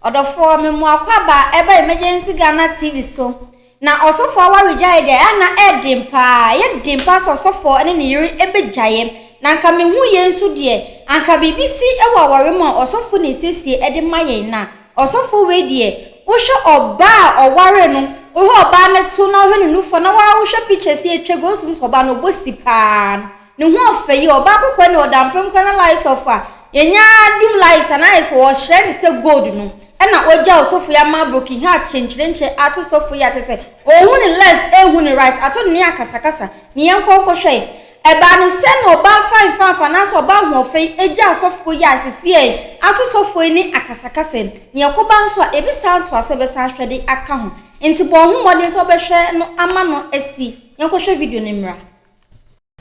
Ɔdɔfoɔ, me mo akwaaba ɛba Emergency Ghana TV so. Na ɔsɔfoɔ awaregyaeɛ deɛ, ɛyɛ a na ɛyɛ den paa. Ɛyɛ den paa sɛ ɔsɔfoɔ ne ne yere bɛgyaeɛ. Na anka mehu yei nso deɛ, anka biribi si wɔ aware mu a, ɔsɔfoɔ na ɛsiesie de ma yɛn. Na ɔsɔfoɔ wei deɛ, wohwɛ ɔbaa a ɔwaree no, wohwɛ ɔbaa no to na wohwɛ ne nufoɔ na wo ara wohwɛ pictures yi a atwa gu a, wotumi hu sɛ ɔbaa no ɔbɔ si paa. Ne ho ɔfɛ yi, ɔbaa kɔkɔɔ ne ɔda mpem koraa na light off a, yɛnya dum light a na ayɛ sɛ ɔhyerɛn te sɛ gold no, ɛna ɔgya ɔsɔfo yi ama broken heart kyenkyerenkyɛ ato sɔfo yi a kyerɛ sɛ ɔnhu ne left ɛnhu ne right ato ne akasakasa ne yɛn nkɔ nkɔhwɛ. Ɛbaa ne sɛ na ɔbaa fine fine fine anaasɛ ɔbaa ahoɔfɛ yi agya asɔfo yi a sisiɛ ato sɔfo yi ne akasakasa yi, ne yɛkɔba nso a ebi san toa so ɛbɛsan ahwɛ de aka ho. Nti bɔ wo ho mmɔden sɛ wobɛhwɛ no ama no asi. Yɛnkɔhwɛ video no mmra.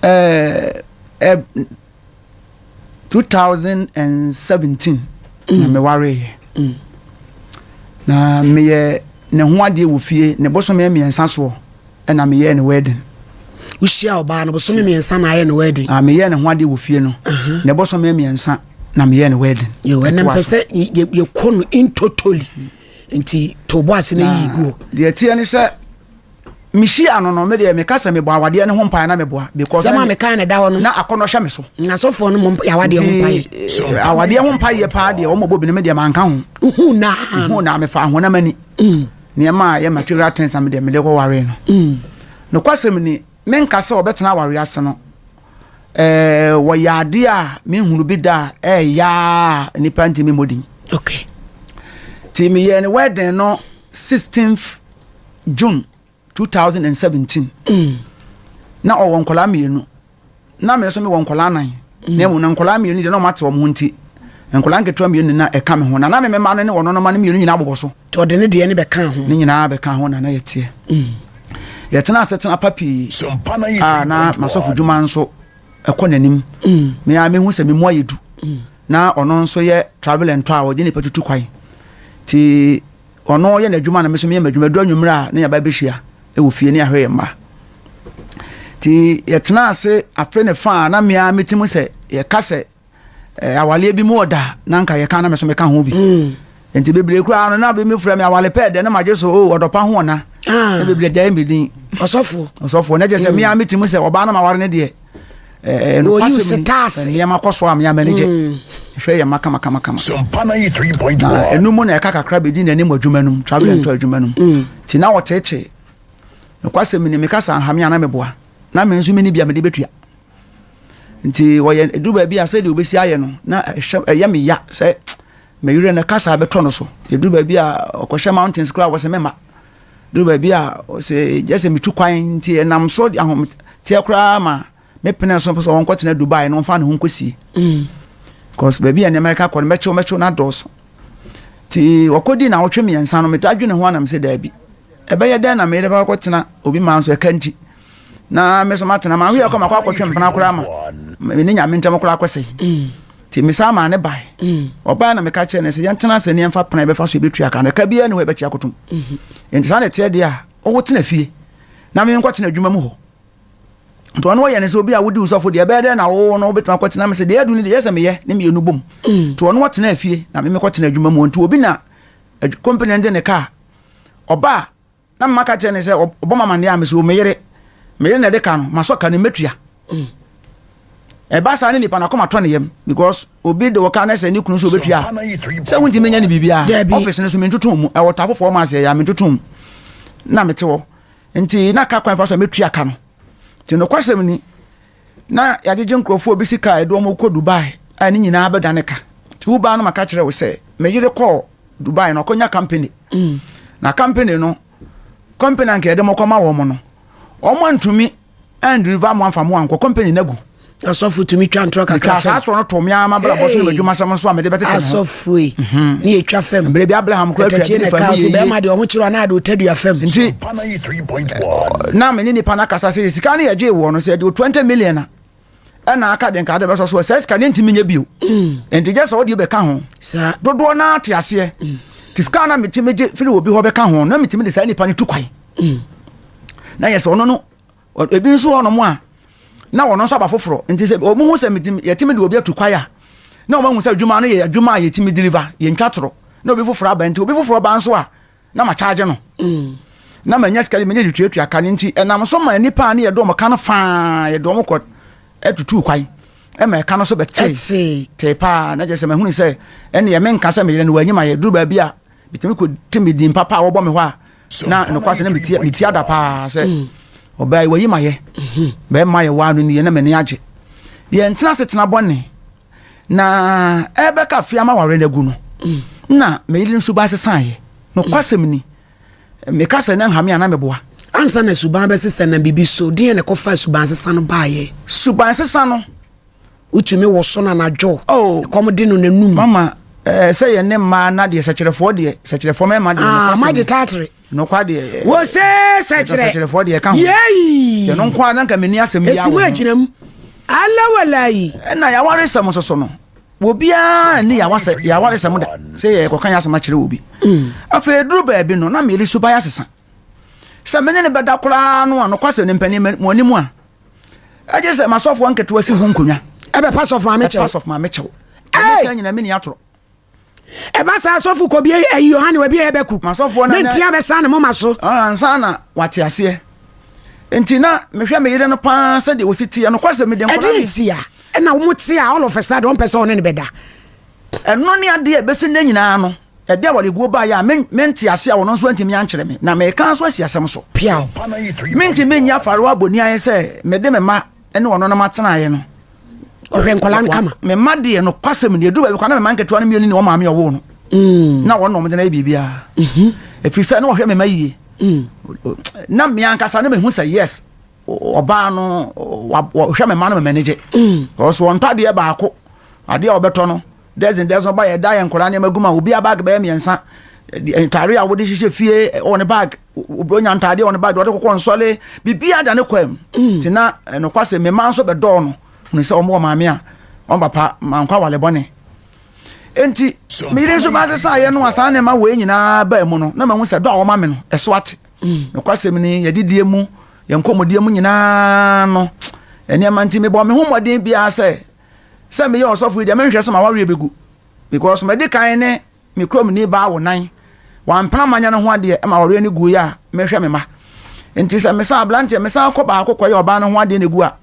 Ɛɛ 2017 na mewareeɛ. Na meyɛ ne ho adeɛ wɔ fie ne bosome mmiɛnsa soɔ ɛna meyɛɛ ne wedding. Wohyia ɔbaa no bosome mmiɛnsa na ayɛ ne wedding? Ah, meyɛɛ ne ho adeɛ wɔ fie no ne bosome mmiɛnsa na meyɛɛ ne wedding. Yo, ɛnna mpɛ sɛ yɛkɔ no in totally nti to bɔ ase na yi guo. Deɛ ɛteɛ ne sɛ Mehyia no no, me deɛ meka sɛ mebɔ awadeɛ no ho mpaeɛ na meboa because Sɛm a mekae na ɛda hɔ no. Na akɔnnɔ hyɛ me so. Asɔfoɔ no mmɔ awadeɛ ho mpaeɛ. Nti awadeɛ ho mpaeɛ paa deɛ wɔn bɔ bi no me deɛ manka ho. Wohu naa. Wohu naa mefaa honam ani. Nneɛma a ɛyɛ material things na me deɛ mede kɔwaree no. Nokwasɛm ni, menka sɛ wɔbɛtena awareɛ ase no, ɛɛ wɔyɛ adeɛ a menhunu bi da a ɛyɛ a nnipa ntumi mmɔ din. Okay. Nti meyɛɛ ne wedding no 16th June 2017 na ɔwɔ nkwadaa mmienu na me nso mewɔ nkwadaa nan na mmom na nkwadaa mmienu deɛ na wɔate wɔn ho nti nkwadaa nketewa mmienu na ɛka me ho na na me mma no ne wɔn noma no mmienu nyinaa bobɔ so. Nti ɔde ne deɛ no bɛka ho. Ne nyinaa bɛka ho na na yɛteɛ. Yɛtena ase tena pa pii a na masɔfo dwuma nso ɛkɔ n'anim. Me a mehu sɛ me mu ayɛ du na ɔno nso yɛ travel and tour a ɔgye nipa tutu kwan ti Ɔno yɛ n'adwuma na me nso meyɛ m'adwuma. Ɛdu anwummerɛ a na yɛaba bɛhyia wɔ fie ne yɛahwɛ yɛn mma. Nti yɛtena ase afe ne fa a na me ara mete mu sɛ yɛka sɛ eh, awaleɛ bi mu ɔda na nka yɛka na me nso meka ho bi. Mm. Nti bebree koraa no na bi mefrɛ me awale pɛɛ dɛ na magye so o oh, ɔdɔpa ho ɔna. Ah. Na bebree dɛn me din. Ɔsɔfoɔ. Ɔsɔfoɔ na kyerɛ sɛ me ara mete mu sɛ ɔbaa na maware ne deɛ. Wɔyi setaase. Nneɛma kɔ so a me ama gye. Mm. Hwɛ yɛ ma kama kama kama. Na ɛnu mu na ɛka kakra bɛdi n'anim adwuma no mu, travel and mm. tour adwuma no mu. Mm. Nti na wɔteetee. Nokwasɛm ni meka sɛ anha me a na meboa. Na me nso menni bi a mede bɛtua. Nti wɔyɛ ɛduru baabi a sɛdeɛ wɔbɛsi ayɛ no na ɛhyɛ ɛyɛ me ya sɛ me yerɛ no kasa bɛtɔ no so. Ɛduru baabi a ɔkɔhyɛ mountains koraa wɔ sɛ mɛma. Duru baabi a ɔsɛ gye sɛ metu kwan nti ɛnam so de ahometeɛ koraa ma mepene so sɛ ɔnkɔtena Dubai na ɔmfa ne ho nkɔsie. Mm. Because baabi a nneɛma ɛka kɔ no mɛkyew mɛkyew no adɔɔso. Nti ɔkɔdii naawɔtwe mmiɛnsa no meda dwene ho anam sɛ daabi. Ɛbɛyɛ dɛn na meyere bɛkɔtena obi maa nso ɛka nti na me nso matena ma ahwɛ kɔ makɔ akɔtwe mpena koraa ma me ne nyame ntam koraa kɔsɛe. Mm. Nti mesan maa ne bae. Mm. Ɔbae na meka kyerɛ no sɛ yɛntena ase ne yɛmfa pena yɛbɛfa so yɛbɛtua ka no. Ɛka biara ni hɔ yɛbɛkyɛ akotom. Mm-hmm. Nti saa na ɛteɛ deɛ a ɔwo tena fie na menkɔtena adwuma mu hɔ. Nti ɔno ɔyɛ ne sɛ obi a wodi wo sɔfo deɛ ɛbɛyɛ dɛn na wo no wobɛtumi akɔtena me sɛ deɛ adu no deɛ yɛ sɛ meyɛ ne mmienu bom. Mm. Nti ɔno ɔtena fie na me mekɔtena adwuma mu hɔ. Nti obi na company no de ne kaa ɔba a Na mma ka kyerɛ ne sɛ ɔbɔ ma amaneɛ a mesɛ o me yere me yere na ɛde ka no masɔ ka no mɛtua mm. ɛba saa ne nipa no akoma tɔ ne yam because obi de wɔka ne sɛ ne kunu sɛ obɛtua sɛ wontumi nyɛ ne biribiaa office no so mentoto mu ɛwɔ ta fofoɔ ma aseɛ yɛ a mentoto mu na mete hɔ nti na ka kwan fa so a mɛtua ka no nti nokwasɛm ni na yɛagyegye nkurɔfoɔ bi sika a ɛde wɔn kɔ Dubai a ne nyinaa bɛdane ka nti wobaa no maka kyerɛ wo sɛ me yere kɔɔ Dubai no ɔkɔnya company mm. na company no company anka yɛde mo kɔma wɔn no wɔn antumi andiriva mo amfa mo ankɔ company no agu asɔfo tumi twa ntorɔ kakra fam saa atorɔ no to me ara mabrabɔ so ne m'adwuma sɛm nso a mede bɛtete me ho asɔfo yi mhm. ne yɛtwa fam berɛ bi abraham kora twa bi fa mu yɛ bɛrima deɛ ɔho kyerɛ anaa de ɔtadua fam nti na me ne nipa no akasa sɛ sika no yɛgyee woɔ no sɛ yɛde 20 million a ɛna aka de nka de bɛsɔ so sɛ sika no ntumi nyɛ bio mm. nti gye sɛ wode bɛka ho dodoɔ no ate aseɛ mm. nti sika na metumi gye firi obi hɔ bɛka ho na metumi de saa nipa no tu kwan mm. na yɛ sɛ ɔno no ebi nso hɔ nom a na wɔn nso aba foforɔ nti sɛ wɔn ho sɛ metumi yɛtumi de obi atu kwan a na wɔn ahu sɛ adwuma no yɛ adwuma a yɛtumi deliver yɛntwa torɔ. Na obi foforɔ aba nti obi foforɔ ba nso a na makyagye no. Mm. Na manya sika de menya de tuatua ka no nti ɛnam so ma nnipa a ne yɛde wɔn ka no faa yɛde wɔn kɔ atutu kwan ɛma ɛka no so bɛtee tee paa na kyerɛ sɛ mahunu sɛ ɛneɛ menka sɛ meyere no wanyim ayɛ duru baabi a metumi kɔ te me din papa a wɔbɔ me hɔ a na nokwasɛ na metia metia da paa sɛ mm. ɔbaa yi wayi ma yɛ mhm. bɛrima yɛ waa no nie na m'ani agye yɛn tena ase tena bɔne na ɛbɛka fia ma ware no agu no mm. na meyere nso ba sesaeɛ nokwasɛm ni meka sɛ na nhame a na meboa ansa na suban bɛsesa na biribi so deɛ na ɛkɔfa suban sesa no baayɛ suban sesa no Wotumi woso no anadwo. Oh. Ɛkɔm de no n'anum. Mama, eh, sɛ yɛn ne mmaa na deɛ sɛkyerɛfoɔ deɛ sɛkyerɛfoɔ mmarima deɛ. Ah, magye taatere. Nokwa deɛ. Wose sɛkyerɛ. Sɛkyerɛfoɔ deɛ ka ho. Yeyi. Yɛn nko ara nanka meni asɛm bi awɔ. Esimu agyina mu. Alawalayi. Ɛna yaware sɛm nso so no. Obiara ni yawasɛ yaware sɛm da sɛ yɛ kɔka yɛ asɛm akyerɛ obi. Mm. Afei duru baabi no na meyere suban asesa. Sɛ me ne ne bɛda koraa no a nokwasɛm ne mpanin mo anim a ɛgye sɛ masɔfoɔ nketewa si ho nkonnwa. Ɛbɛpa sɔfo maame kyɛw. Ɛpa sɔfo maame kyɛw. Ɛka nyina meni atorɔ. Ɛba saa sɔfo kɔ bie ɛyi Yohane wɔ bie ɛbɛku. Masɔfoɔ na ne ntua bɛsa ne moma so. Ansa na wate aseɛ. Nti na mehwɛ me yere no paa sɛdeɛ wɔsi teɛ no kwasɛ mede nkɔla bi. Ɛdeɛ ntia ɛna wɔn te a all of a sudden wɔn pɛ sɛ ɔne ne bɛda. Ɛno ne adeɛ ɛbɛsi nnɛ nyinaa no. Ɛde awareguo baeɛ a mente ase a ɔno nso antumi ankyerɛ me, na meka nso asi asɛm so. Piaw. Mentumi nyi afarewa boniayɛ sɛ mede me mma ne ɔno nom atenaeɛ no. Ɔhwɛ nkwadaa no kama. Me mma deɛ nokwasɛm ni, ɛduru baabi koraa na me mma nketewa no mmienu ne wɔn maame a ɔwoo no. Mm. Na wɔn na wɔn de no ayɛ biribiara. Mhm. Ɛfiri sɛ na wɔhwɛ me mma yie. Mm. Na me ankasa na mehu sɛ yes, ɔbaa no wɔhwɛ me mma no ma m'ani gye. Mm. Because wɔn ntɔ adeɛ baako, adeɛ a wɔbɛtɔ no Dɛsen dɛsen ɔba yɛ da yɛ nkwadaa nneɛma gu ma obi a bag bɛyɛ mmiɛnsa ntaare a wɔde hyehyɛ fie wɔ ne bag obi onya ntaade wɔ ne bag wɔde kɔkɔ nsɔle biribiara da ne kwan mu mm. te na nokwa sɛ mema nso bɛdɔɔ no hunu sɛ wɔn wɔ maame a wɔn papa mankɔ awale bɔne nti meyere nso baasesa yɛ no a saa nneɛma wei nyinaa baa mu no na mahu sɛ dɔ a wɔma me no ɛso ate mm. nokwasɛm ni yɛdidie mu yɛn nkɔmmɔdie mu nyinaa no nneɛma nti mebɔ me ho mmɔden biara sɛ Sɛ meyɛ ɔsɔfo yi deɛ menhwɛ sɛ m'awareɛ bɛgu because madi kan ne me kurom ni baa wo nan wampena manyɛ no ho adeɛ ma awareɛ no guiɛ a mehwɛ me ma nti sɛ mesan abranteɛ mesan kɔ baako kɔyɛ ɔbaa no ho adeɛ na egu a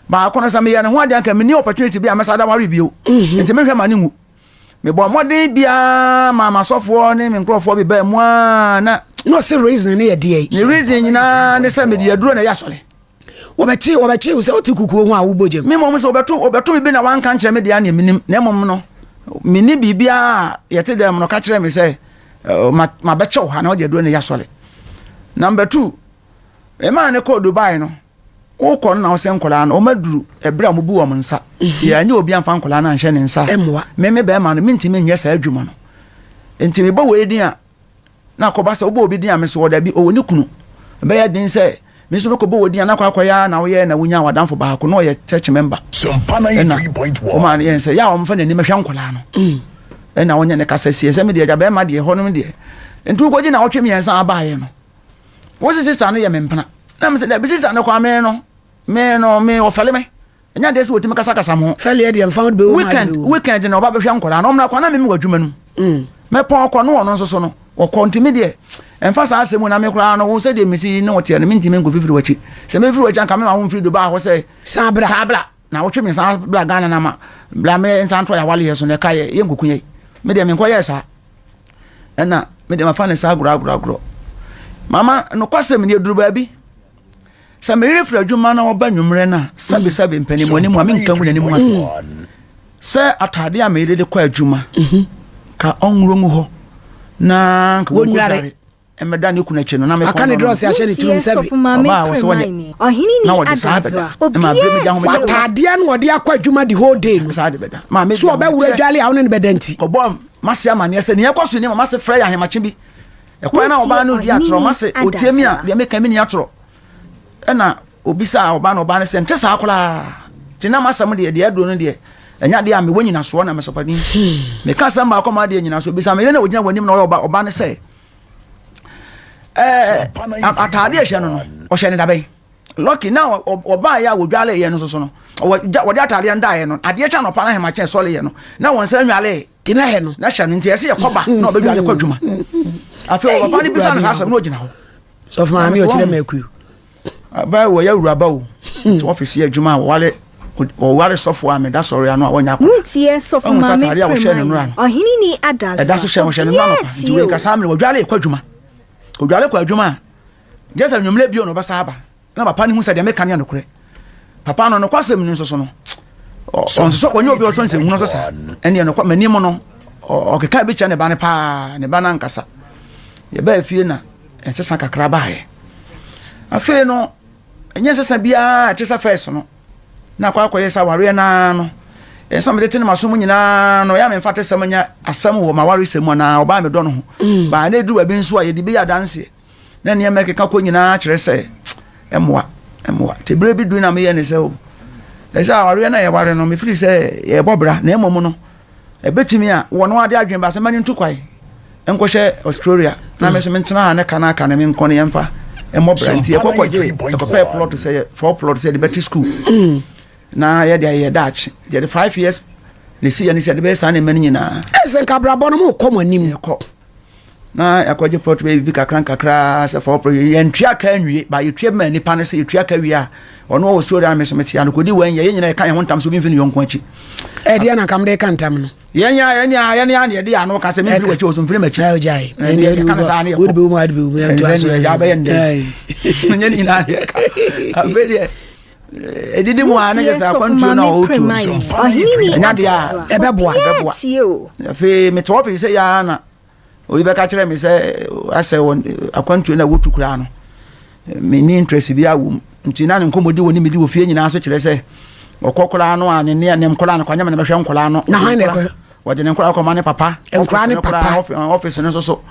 baako no sɛ meyɛ ne ho adeɛ anka menni opportunity bi a mɛsa da ware bio mhm. nti mehwɛ ma ne ngu mebɔ mmɔden biara ma m'asɔfoɔ ne me nkurɔfoɔ bi baa mu a na na ɔsɛ reason ne yɛ deɛ ne reason nyinaa ne sɛ mede aduro na ɛyɛ asɔre Wɔbɛkye wɔbɛkye wo sɛ wote kukuo ho a wobɔ gyam. Me mmom sɛ wɔbɛto wɔbɛto me bi na wɔanka nkyerɛ me deɛ aneɛ menim na mmom no menni biribiara a yɛte dɛm no ka kyerɛ me sɛ ma mabɛkyɛ wo ha na wɔde aduro no yɛ asɔre. Number two, memaa ne kɔɔ Dubai no wokɔ no na wosɛ nkwadaa no wɔmaduru ɛberɛ a wɔbu wɔn nsa nti mhm. ɛnyɛ obi amfa nkwadaa no anhyɛ ne nsa me me bɛrima no mentumi nyɛ saa adwuma no nti mebɔ wei din a na akɔba sɛ wobɔ obi din a me so wɔ dabi ɔwɔ ne kunu ɛbɛyɛ den sɛ me nso mekɔbɔ wɔ din a na akɔ akɔyɛ a na woyɛ na wonya w'adamfo baako na ɔyɛ church member ɛna wɔma yɛn sɛ yɛ a wɔmfa n'anim hwɛ nkwadaa no mm. ɛna wɔnyɛ ne kasa sie sɛ medeɛ agya bɛrima deɛ hɔ nom deɛ nti wokɔgye na wɔtwe mmiɛnsa abaeɛ no wo se sista no yɛ me mpena na me sɛ dabi sista no kɔ me no me no me wɔfɛle me Ɛnyɛ adeɛ sɛ wɔtumi kasakasa mo ho. Fɛleɛ deɛ mfa bɛwɔ mu Weekend weekend na ɔba bɛhwɛ nkwadaa no ɔmmra kɔ na meme wɔ adwuma no mu. Mm. Mɛpɔn kɔ no ɔno nso so no ɔkɔ nti me deɛ ɛmfa saa asɛm mu na me koraa no wo sɛdeɛ mesi ne wɔteɛ no mentumi nkɔ fifiri w'akyi. Sɛ mefiri w'akyi anka mema wo mfiri Dubai hɔ sɛ saa bra saa bra na wotwe me san bra Ghana na ma bra me nsan to yɛawaleɛ so na ɛka yɛ yɛnkuku yɛ me deɛ menkɔ yɛɛ saa ɛna me deɛ mafa ne saa agorɔ agorɔ agorɔ mama nokwasɛm ni aduru baabi Sɛ me yere firi adwuma na ɔba nwummerɛ no a, sɛbesɛbe mpanin anim a menka ngu n'anim ase. Sɛ ataadeɛ a me yere de kɔ adwuma, mhm. ka ɔnwuro ngu hɔ na nka wɔnkɔdware mmɛda ne kunu akyi no na mekɔn aka ne drɔs ahyɛ ne tirim sɛbe ɔbaa wɔ sɛ wɔnyɛ na wɔde saa bɛda ma abere me gya ho ataadeɛ no wɔde akɔ adwuma the whole day no saa de bɛda ma me so ɔbɛwura dwale a wo ne no bɛda nti kɔbɔ mase amanneɛ sɛ nea ɛkɔ so ni ma mase frɛ yɛ ahemakye bi Ɛkwan na ɔbaa no di atorɔ ma se otie mi a deɛ meka mi ni atorɔ. Ɛna obisaa ɔbaa no ɔbaa no sɛ nte saa koraa. Te na masɛm deɛ deɛ aduro no deɛ ɛnyɛ adeɛ a mewɔ nyinasoɔ na mesɔpani. Hmm. Meka asɛm baako ma adeɛ nyinasoɔ bisa me yere na ogyina w'anim na ɔyɛ ɔba ɔbaa no sɛ ɛɛ ataade ɛhyɛ no no ɔhyɛ ne dabɛn. Lucky na ɔbaa yɛ a wɔdwale yɛ no soso no wɔde ataadeɛ no daeɛ no adeɛ kyɛ anɔpa no ahemakye sɔle yɛ no na wɔn nsa nwale. Nti na hɛ no. Na hyɛ no nti ɛsɛ yɛkɔba na ɔbɛdwale kɔ adwuma. Afei ɔpapa no bisa no saa asɛm na ɔgyina hɔ. Sɔfo maame ɔkyerɛ ma akuo. Abaa wɔ yɛ awuraba o. Nti ɔfisi yɛ adwuma a wɔwale wɔware sɔfo a meda sɔre ano a wɔnyɛ akɔda. Woretie Sɔfo Ɔhu sɛ Maame ataade a wɔhyɛ no nnora Premae, no. Ɔheneni Ɛda so Adasoa, hyɛ wɔhyɛ no nnora obiara nɔpa. Nti tie wei o. kasa mmerɛ wɔdwale kɔ adwuma. Odwale kɔ adwuma a gye sɛ anwummerɛ bio na ɔbɛsa aba. Na papa no hu sɛ deɛ meka no yɛ nokorɛ. Papa no nokwasɛm no nso so no, ɔnsosɔ ɔnyɛ obi ɔsɔ nsɛmhunu so saa. Ɛnneɛ nokwa m'anim no ɔkeka bi kyerɛ ne ba no paa, ne ba no ankasa. Yɛbaa fie na nsesa kakra baeɛ. Afei no, ɛnyɛ nsesa biara ɛte sɛ fɛs no. Na akɔ akɔyɛ sɛ awareɛ no ara no, ɛsɛ metete no maso mu nyinaa no, ɛyɛ a memfa atesɛm nyɛ asɛm wɔ m'awaresɛm mu anaa ɔbaa medɔ no ho. Mm. Baa na ɛduru baabi nso a yɛde bi yɛ adanseɛ. Na nneɛma ɛkeka kɔ nyinaa kyerɛ sɛ ɛmmoa, ɛmmoa. Nti berɛ bi duru na meyɛ ne sɛ o, ɛsɛ awareɛ no a yɛware no, mefiri sɛ yɛbɔ bra, na mmom no, ɛbɛtumi a wɔn ade adwene ba sɛ mani ntu kwae nkɔhyɛ Australia na me nso mentena ha ne ka no aka ne menkɔ ne yɛmfa mmɔ bra. Nti yɛkɔkɔgye yɛkɔpɛɛ plot sɛ four plot sɛ yɛde bɛte school na yɛde ayɛ daakye. Yɛde 5 years na ɛsi yɛ ne sɛ yɛde bɛyɛ saa nneɛma no nyinaa. Ɛsɛ nka abrabɔ no mo kɔ mo anim. Yɛkɔ na yɛakɔgye plot bɛyɛ biribi kakra nkakra sɛ fa wɔprɔ yɛntua ka nwie ba yɛtua ma nipa no sɛ yɛtua ka wie a ɔno ɔwɔ soro na me so mete ano kɔdi wɔn yɛ yɛn nyinaa yɛka yɛn ho ntam sɛ obi mfi ne yɔnko akyi. Ɛdeɛ na nka mede ka ntam no. Yɛn yɛn yɛn yɛn yɛn yɛde ano ka sɛ memfiri w'akyi ɔso mfiri m'akyi. Ɛgyae. Yɛka no saa ne yɛkɔ. Wode bɛwu mu ade bɛwu mu yɛntoa so. Ɛyɛ abɛyɛ ndɛ. Nyɛ ne nyinaa ne yɛka. Afei deɛ ɛdidi mu a ne kyɛ sɛ akwantuo no a ɔretu no ɛnya deɛ a ɛbɛboa ɛbɛboa afei mete ɔfisi sɛ yɛa na obi bɛka kyerɛ me sɛ asɛ wɔ akwantuo no a wɔtu koraa no menni interest bi awɔ mu nti na ne nkɔmmɔdi wɔ ne medi wɔ fie nyinaa so kyerɛ sɛ ɔkɔ koraa no a ne ne ne nkɔlaa no kwanyɛ me na mɛhwɛ nkɔlaa no na hwan na ɛkɔ wɔde ne nkɔlaa kɔma ne papa nkɔlaa ne papa ɔfisi no nso so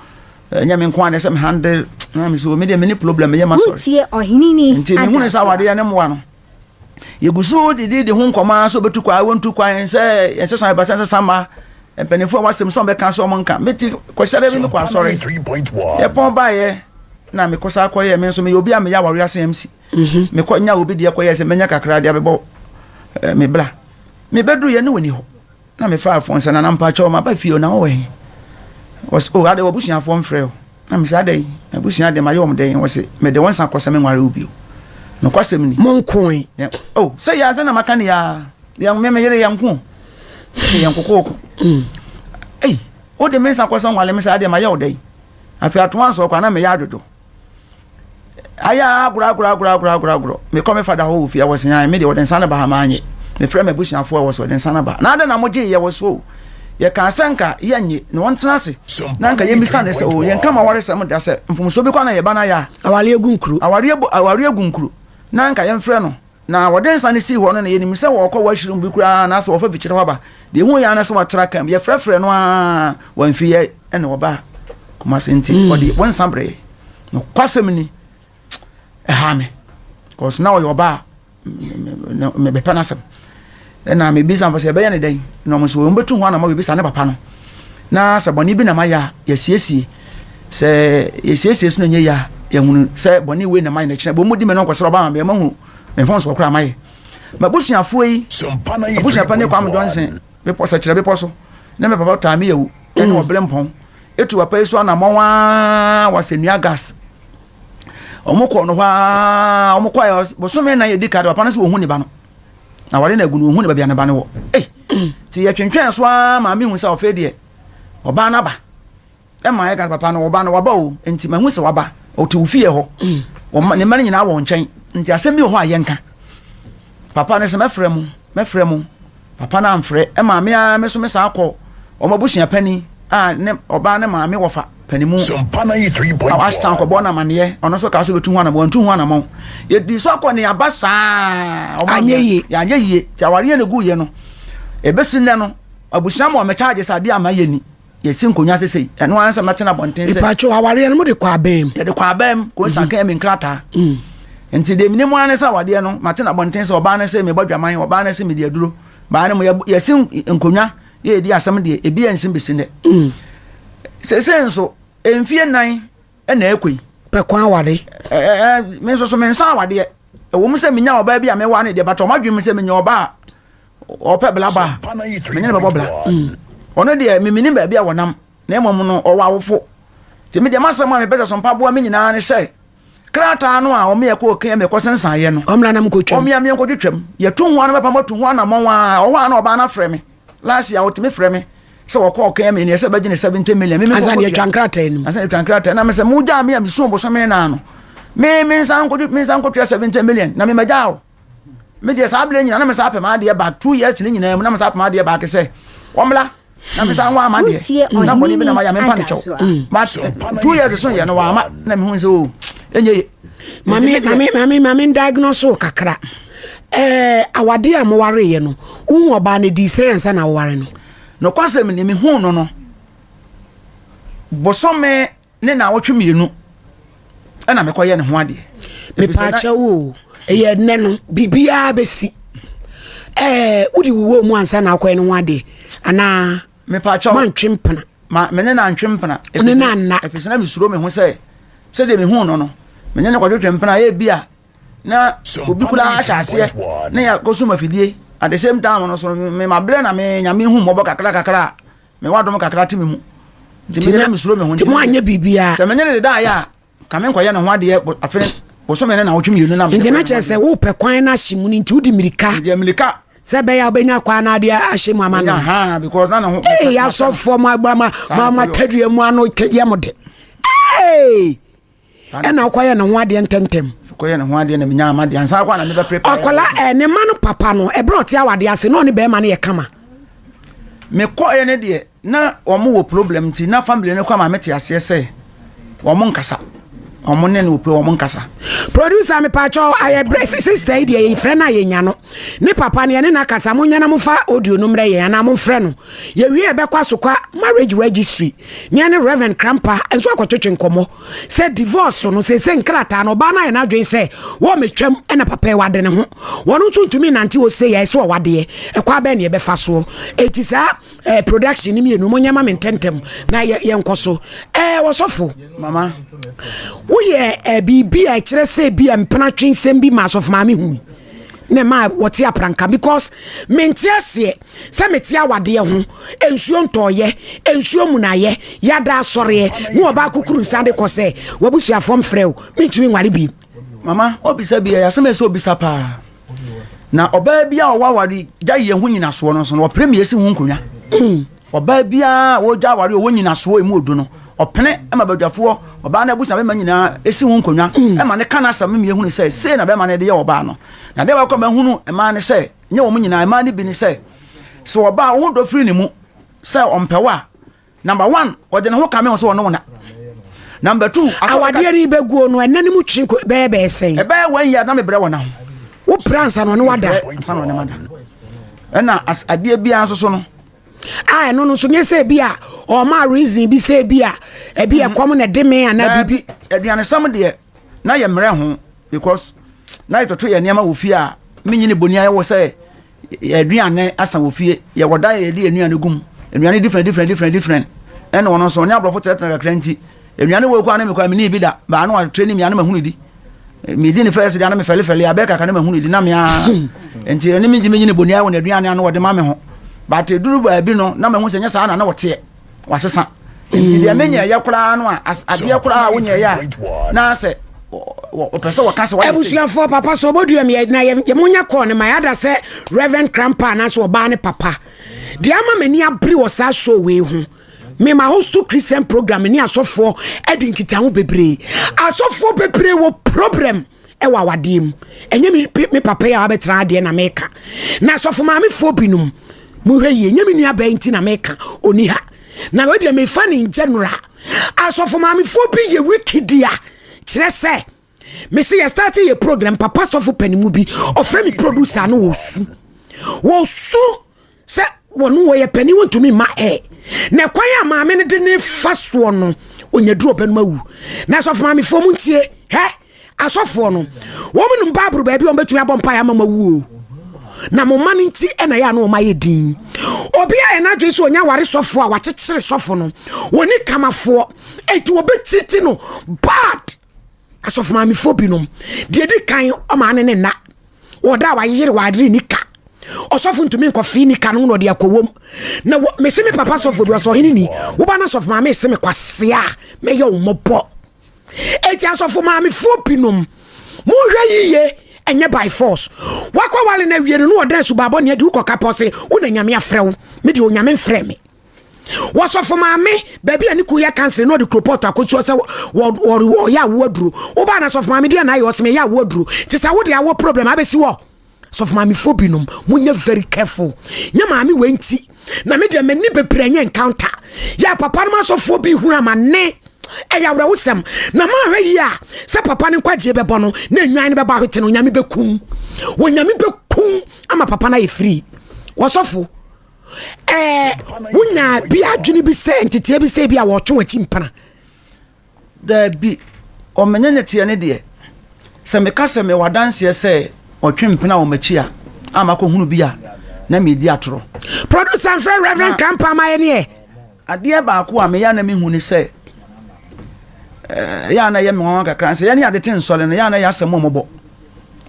ɛnyɛ me nko a na ɛsɛ me handle na me so me deɛ me ne problem yɛ ma sɔre Wotie ɔhene ni nti mehu ne sɛ adasoa. awadeɛ ne mmoa no yɛgu so didi de ho nkɔmɔ a sɛ ɔbɛtu kwan wɔntu kwan sɛ yɛnsesa ɛba sɛ nsesa ma mpanimfoɔ a wɔasɛm sɛ ɔbɛka sɛ ɔmo nka mete kwasiada bi mekɔ asɔre yɛpɔn baeɛ na mekɔ saa kɔyɛ me nso meyɛ obi a meyɛ awareɛ ase MC mekɔ nya obi deɛ kɔyɛ sɛ mɛnya kakra de abɛbɔ me bla mebɛduru yɛ ne wɔni hɔ Na me faa phone sɛ nana mpakyɛw maba fie o na wowɔ he? Ɔse oh adɛn w'abusuafoɔ mfrɛ wo? Na mese adɛn m'abusua deɛ mayɛ wɔn dɛn? Ɔse mede wo nsa kɔ sɛ menware wo bio. Nokwasɛm ni. Monkoe. Oh sɛ yɛ asɛ na maka ne yaa yɛn me me yere yɛn ko yɛn kokooko. Mm. Ei wode me nsa kɔ sɛ nwale me sɛ adeɛ mayɛ wo dɛn? Afei atoa nsɔ kɔ na meyɛ adwodwo. Ayɛ ara agorɔ agorɔ agorɔ agorɔ agorɔ agorɔ. Mekɔ me fada hɔ wɔ fie a wɔse ae me deɛ wɔde nsa no ba ha manyɛ. Mefrɛ m'abusuafoɔ a wɔse wɔde nsa no ba. Na adɛn na mogye yɛ wɔ so o. Yɛkaa sɛ nka yɛnnye na wɔntena ase na nka yɛmmisa no sɛ o yɛnka mo awaresɛm da sɛ mfomsoɔ bi kɔ na yɛba no ayɛ a. Awareɛ gu nkuro. Awareɛ gu nkuro na nka yɛmfrɛ no. Na wɔde nsa no sii hɔ no, na yɛnim sɛ wɔrekɔ washroom bi koraa anaasɛ wɔfa fikyire hɔ aba. Deɛ ɛhu yɛ ara ne sɛ wɔatra kaa mu. Yɛfrɛfrɛɛ no ara, wamfi yɛ ɛna wɔbaa Kumasi nti mm. ɔde wɔn nsa brɛ yɛ. Nokwasɛm ni, ɛha me. Cause na ɔyɛ ɔbaa mepɛ n'asɛm. Ɛna mebisa mfa sɛ ɛbɛyɛ ne dɛn na ɔmo nso wɔn bɛtu ho anamɔ bɛbisa ne papa no. Na sɛ bɔne bi na mayɛ a yɛsiesie. Sɛ yɛsiesie so na ɛnyɛ yie a yɛhunu sɛ bɔne wei na mayɛ na ɛkyerɛ bɔn mu di me no nkɔsrɛ ɔba ma me ɛma hu Me mfomsoɔ koraa mayɛ. M'abusuafoɔ yi, abusua panin Kwame Johnson, bepɔ Sɛkyerɛ bepɔ so, ne me papa Taame Yawu, ne mm. Ɔberempɔn, etu papa yi so anammɔn aa wɔ asɛnnua gas. Wɔn kɔɔ no hɔ aa, wɔn kɔɛ bosome nan edi ka de papa no sɛ wɔhu ne ba no. Na wɔde no agu no wɔhu ne baabi a ne ba no wɔ. Ei, ti yɛtwentwɛn so aa maame hu sɛ ɔfɛ deɛ ɔbaa no aba. Ɛma yɛka sɛ, Papa no, wo ba no, waba o, enti mahu sɛ waba. Ɔte wo fie hɔ. Wɔn, ne mma no nyinaa wɔ wo nkyɛn. Nti asɛm bi wɔ hɔ a yɛnka. Papa no sɛ, Mɛfrɛ mo, mɛfrɛ mo. Papa no amfrɛ. Ɛma me ara me nso mesan kɔ wɔn abusua panin a ne ɔbaa ne maame wɔfa panimu a wasan kɔbɔ no amaneɛ. Ɔno nso kaa sɛ ɔbɛtu ho anamɔn. Wantu ho anamɔn. Yɛdii so akɔ ne aba saa. Anyɛ yie. Yɛanyɛ yie. Nti awareɛ no guiɛ no, ɛbɛsi nnɛ no, abusua ma wɔmɛkyaagye sɛ adeɛ a mayɛ ni. Yɛsi nkonnwa sesei, ɛno ara sɛ mɛtena abɔnten sɛ. Mpacho awareɛ no mo de kɔ abɛn mu. Yɛde kɔ abɛn mu, kò nsa kan mi nkrataa. Mm. Nti deɛ menim ara ne sɛ awadeɛ no, matena abɔnten sɛ ɔbaa no sɛ mebɔ dwaman, ɔbaa no sɛ mede aduro. Baa no mu yɛsi nkonnwa, yɛredi asɛm deɛ, ebi ansi besi nnɛ. Mm. Sesei nso, mfie nnan na ɛkɔ yi. Pɛ kwan aware. Ɛɛ me nso so me nsa awadeɛ. Ɛwɔ mu sɛ menya ɔbaa bi a mewa ne deɛ, but ɔmo adwene mu sɛ menya ɔbaa a ɔpɛ bla ba a, menye no bɛbɔ bla. Mm. Ɔno deɛ memenim baabi a wɔnam na mmom no ɔwɔ awofo. Nti me deɛ m'asɛm a mepɛ sɛ Sompa boa me nyinaa ne sɛ krataa no a wɔn yɛ kɔɔ kenya mekɔ sensan yɛ no. Ɔmmra na mokɔtwam. Wɔn yɛ menkɔtwitwam. Yɛtu ho ano bɛpam atu ho anammɔn a ɔhɔ a na ɔbaa no afrɛ me. Last year ɔtumi frɛ me sɛ wɔkɔɔ kenya me neɛ sɛ bɛgye ne 70 million. Me Ansa na yɛtwa nkrataa no mu. Ansa na yɛtwa nkrataa na mesɛ mogyaa me a mesu bosome naa no. Me me nsa nkɔtwi me nsa nkɔtwa 70 million na me magyaa o. Me deɛ saa berɛ nyinaa na me saa pɛ m'adeɛ back 2 years ne nyinaa mu na me saa pɛ m'adeɛ back sɛ wɔmmla na me saa nwa ama deɛ na bɔne bi na mayɛ mempa ne kyɛw but 2 years so yɛ no wɔama na mehu sɛ o ɛnyɛ ye. Mame mame mame mame diagnose wo kakra. Ɛɛ awadeɛ a mowareeɛ no, wohu ɔbaa no dii sɛn ansa na woware no? Nokwasɛm ni, mehuu no no bosome ne naawɔtwe 2 ɛna mekɔyɛ ne ho adeɛ. Mepaakyɛ wo o, ɛyɛ nnɛ no biribiara bɛsi. Ɛɛ wode wowɔ mu ansa na akɔyɛ ne ho adeɛ anaa Mepaakyɛw moantwe mpena? Ma me ne no antwe mpena. Ne no anna. Ɛfiri sɛ na mesuro me ho sɛ sɛdeɛ mehuu no no me ne no kɔtwetwe mpena ebi a na obi koraa ahyɛ aseɛ na yɛakɔsum afidie. At the same time no so me mabrɛ na me Nyame hu mmɔbɔ kakra kakra a mewɔ adom kakra te me mu. Nti me na mesuro me ho nti moanyɛ biribiara. Sɛ me ne no dedaeɛ a ka me nkɔyɛ ne ho adeɛ afe bosome ne nawɔtwe 2 na Nti na kyerɛ sɛ wopɛ kwan no ahye mu no nti wode mmirika. Deɛ mmirika. Sɛ ɛbɛyɛ a wobɛnya kwan no adeɛ ahyɛ mu ama no. Ha because na ne ho. Ee asɔfoɔ mo agba ma ma ma tadua mu ano yɛ mo de. Ee ɛna wokɔyɛ ne ho adeɛ ntɛntɛm. Kɔyɛ ne ho adeɛ na menya ama deɛ ansa akɔ na mebɛ prepare. Ɔkɔla ɛ ne ma no papa no ɛberɛ ɔte awadeɛ ase na ɔne bɛrima no yɛ kama. Mekɔɛ ne deɛ na wɔn wɔ problem nti na family no kɔ ama mete aseɛ sɛ wɔn nkasa wɔn ne no wɔ wɔn nkasa. Producer mepaakyɛw ayɛ brɛ sister yi deɛ yɛfrɛ no a yɛnya no ne papa no yɛne no akasa monyɛ na momfa audio no mmerɛ yɛn anaa momfrɛ no yɛwie yɛbɛkɔ asokwa marriage registry ne ɛne Reverend Krampa nso akɔtwetwe nkɔmmɔ sɛ divorce no sese nkrataa no ɔbaa no ayɛ n'adwene sɛ wɔmɛtwam ɛna papa yi wade ne ho wɔn nso ntumi nante wɔ se yɛ sɛ ɔwadeɛ ɛkɔ abɛn ne yɛbɛfa soɔ eti saa production no mmienu monyɛ ma me ntɛntɛm na yɛnkɔ so. Wɔsɔfo mama woyɛ biribi a ɛkyerɛ sɛ bi a mpena twensɛm bi ma asɔfo maame hu na ma wɔte apranka because mente aseɛ sɛ mete awadeɛ ho nsuo ntɔɔyɛ nsuo munayɛ yɛada asɔreɛ ne ɔbaa kukuru nsa de kɔ sɛ wabusuafoɔ mfrɛ wo mentumi nware bi. Mama obisa bi ɛyɛ asɛm a ɛsɛ obisa paa. Na ɔbaa bi a ɔwɔ aware gya yɛ ho nyinasoɔ no nso no ɔpere ma yɛsi ho nkonnwa. Ɔbaa biara a wɔgya aware ɔwɔ nyinasoɔ emu odu no ɔpene ma badwafoɔ ɔbaa no abusua bɛma nyinaa esi ho nkonnwa ma ne ka n'asɛm ma yɛhunu sɛ sei na bɛma no de yɛ ɔbaa no. Na deɛ wakɔ mahunu mmaa ne sɛ nyɛ wɔn nyinaa mmaa no bi ne sɛ sɛ ɔbaa wo ho dɔ firi ne mu sɛ ɔmpɛ wo a, number one, ɔde ne ho kame wo sɛ ɔne wo na. Number two, awadeɛ no bɛguo no ɛna no mu twe bɛyɛ bɛyɛ sɛn? Ɛbɛyɛ 1 year na mebrɛ wɔ na ho. Wo brɛ ansa na ɔne wada? Ansa na ɔne mada. Ɛna adeɛ biara nso so no. A ɛno no nso nyɛ sɛ bi a ɔma reason bi sɛ bi a ɛbi ɛkɔm na ɛde me anaa biribi. Aduanesɛm deɛ na yɛ mmerɛ ho because na yɛtoto yɛ nneɛma wɔ fie a menyini boni ayɛ wɔ sɛ aduane asa wɔ fie, yɛwɔ dan a yɛde nnuane gu mu, nnuane different different different different, ɛna ɔno nso ɔne aborɔfo tenatena kakra nti nnuane wɔ kɔ a ne mekɔ a menii bi da baa no atrɛ ne mia ne mahunu di medi ne fɛs deɛ na mefɛlefɛle abɛɛ kakra ne mahunu di na mea nti ɛne megye menyini boni ayɛ wɔ n'aduane ano wɔde ma me ho, but ɛduru baabi no na mahu sɛ nyɛ saa na na wɔteɛ wasesa nti deɛ menyɛ yɛ koraa no a adeɛ koraa a wonyɛ yɛ a na sɛ ɔpɛ sɛ wɔka sɛ wayɛ sei. Abusuafoɔ papa sɛ ɔbɔdua mi na yɛ monya kɔɔ no ma yɛada sɛ Reverend Krampa anaasɛ ɔbaa ne papa deɛ ama m'ani abere wɔ saa show wei ho. Me ma host Christian program ne asɔfoɔ adi nkitaho bebree. Asɔfoɔ bebree wɔ problem ɛwɔ awadeɛ mu. Ɛnyɛ me, me papa yi a wabɛtena adeɛ na meka. Na asɔfo maamefoɔ binom, mohwɛ yie, ɛnyɛ me nua bɛn nti na meka, ɔni ha. Na wei deɛ mefa ne in general. Asɔfo maamefoɔ bi yɛ wicked a, kyerɛ sɛ, mese yɛ start yɛ program, papa sɔfo panimu bi, ɔfrɛ me producer no wɔsu. Wɔsu sɛ wɔn wɔyɛ panin wɔntumi mma ɛ na kwan a maame no de ne fa soɔ no ɔnya duru ɔbɛnom awu. Na asɔfo maamefoɔ mu ntie hɛ, asɔfoɔ no wɔn nom baaburo baabi a wɔbɛtumi abɔ mpaeɛ ama mo awu o, na mo mma no nti ɛna yɛ a na wɔn ayɛ din. Obi a yɛn adwene sɛ ɔnya ware sɔfoɔ a wakyekyere sɔfo no wɔne kamafoɔ eti wɔbɛkyiti no bad. Asɔfo maamefoɔ binom deɛ di kan ɔmaa ne ne nna wɔda a wayere wadere ni ka. Ɔsɔfo ntumi nkɔ fii nika no na ɔde akɔwom. Na wɔ mese me papa sɔfo bi ɔsɛ ɔhene ni. Woba na sɔfo maame se me kwasea mɛyɛ wo mmɔbɔ. Eti asɔfo maamefoɔ binom monhwɛ yiye ɛnyɛ by force. Wakɔ wale no awie no na ɔdan subaabɔ ne adi wokɔ kapɔ se wo na nyame afrɛ wo. Me deɛ onyame mfrɛ me. Wɔsɔfo maame baabi a ne kun yɛ kansere na ɔde kuropɔt akɔtuo sɛ ɔyɛ awo aduro. Wobaa na sɔfo maame deɛ na ayɛ ɔsɛ meyɛ awo aduro. Te sɛ wode awo problem abɛsi hɔ. Sɔfo maamefoɔ binom monyɛ very careful. Nyɛ maame wei nti na me deɛ m'ani bebree nyɛ encounter. Yɛ papa no asɔfoɔ bi hunu amane. Ɛyɛ awerɛhosɛm na maahwɛ yie a sɛ papa no nkwagyeɛ bɛbɔ no na nnwan no bɛbɔ ahwete no Onyame bɛkum. Onyame bɛkum ama papa no ayɛ free. Wɔsɔfo ɛɛ wonya bi adwene bi sɛ nteteɛ bi sɛ bi a wɔtwe w'akyi mpena. Daabi, ɔmenyɛ ne teɛ ne deɛ. Sɛ meka sɛ mewɔ adanseɛ sɛ ɔtwe mpena wɔ m'akyi a, a makɔhunu bi a, na meredi atorɔ. Producer mfrɛ Reverend Krampah ma yɛn ɛ. Adeɛ baako a meyɛ a na mehu ne sɛ, ɛyɛ a na ɛyɛ me nwanwa kakra sɛ yɛne ade te nsɔre no, ɛyɛ a na ɛyɛ asɛm a wɔbɔ.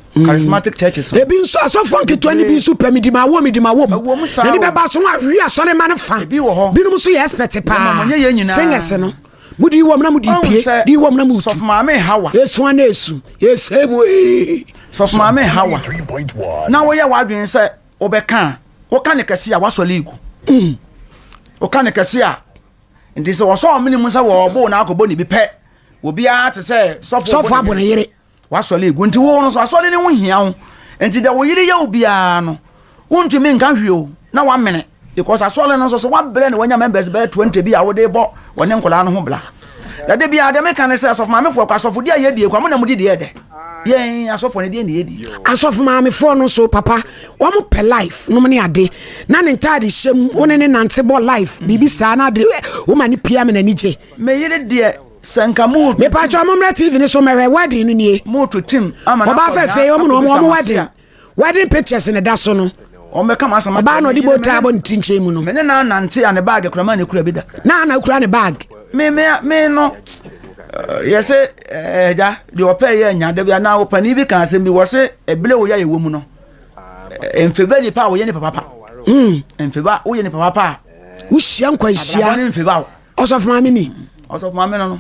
Charismatic churches. Ebi nso asɔfoɔ nketewa no bi nso pɛ medi ma wɔ medi ma wɔ mu. Na ne bɛba so no awe asɔre ma no fa. Binom nso yɛ expert paa. Singers no. Mudi wɔm na mudi pie. Di wɔm na mutu. Sɔfo maame Hawa. Esu ana esu. Esu emu ee. Sɔfo maame Hawa. Na woyɛ w'adwene sɛ wobɛka a, woka ne kɛse a wasɔre egu. Mm. Woka ne kɛse a, nti sɛ wɔsɔ ɔmene mu sɛ wɔɔbo na akɔbɔ ne bi pɛ, obiara te sɛ sɔfo abɔ ne yere. W'asɔre egu nti wo no so asɔre no ho hia wo nti deɛ wo yere yɛ wo biara no wontumi nka hwee o na wamene because asɔre no nso so wabrɛ na wanya members bɛyɛ 20 bi a wode bɔ wɔne nkwadaa no ho bla na de biara deɛ meka ne sɛ asɔfo maamefoɔ kɔ asɔfo di a yɛdie kɔ mo na mo di deɛ ɛdɛ yɛn asɔfo no deɛ ne yɛdi. Asɔfo maamefoɔ no so papa wɔn pɛ life nom ne ade na ne ntaade hyɛ mu wo ne ne nante bɔ life biribi saa na ade woma ne pia me n'ani gye. Me yere deɛ Sɛ nka mo. Mepakyɛ ɔmo mmra TV no so mɛhwɛ wedding no nie. Mo to team ama na Ɔbaa fɛfɛ ɔmo na ɔmo ɔmo wedding wedding pictures na ɛda so no. Ɔmo bɛka mo asɛm. Ɔbaa na ɔde bow tie abɔ ne ti nkyɛn mu no. Me ne na nante a ne bag kura ma ne kura bi da. Na na kura ne bag. Me me me no yɛsɛ ɛgya deɛ ɔpɛ yɛ nya da bi anaa ɔpanin bi ka asɛm bi wɔ se ebile wo yɛ ɛwɔ mu no mfeba nipa a wɔyɛ nipa papa. Mfeba woyɛ nipa papa a. Wohyia nkwanhyia. Abrabɔ ne mfeba wo. Ɔsɔfo maame ni. Ɔsɔfo maame no no.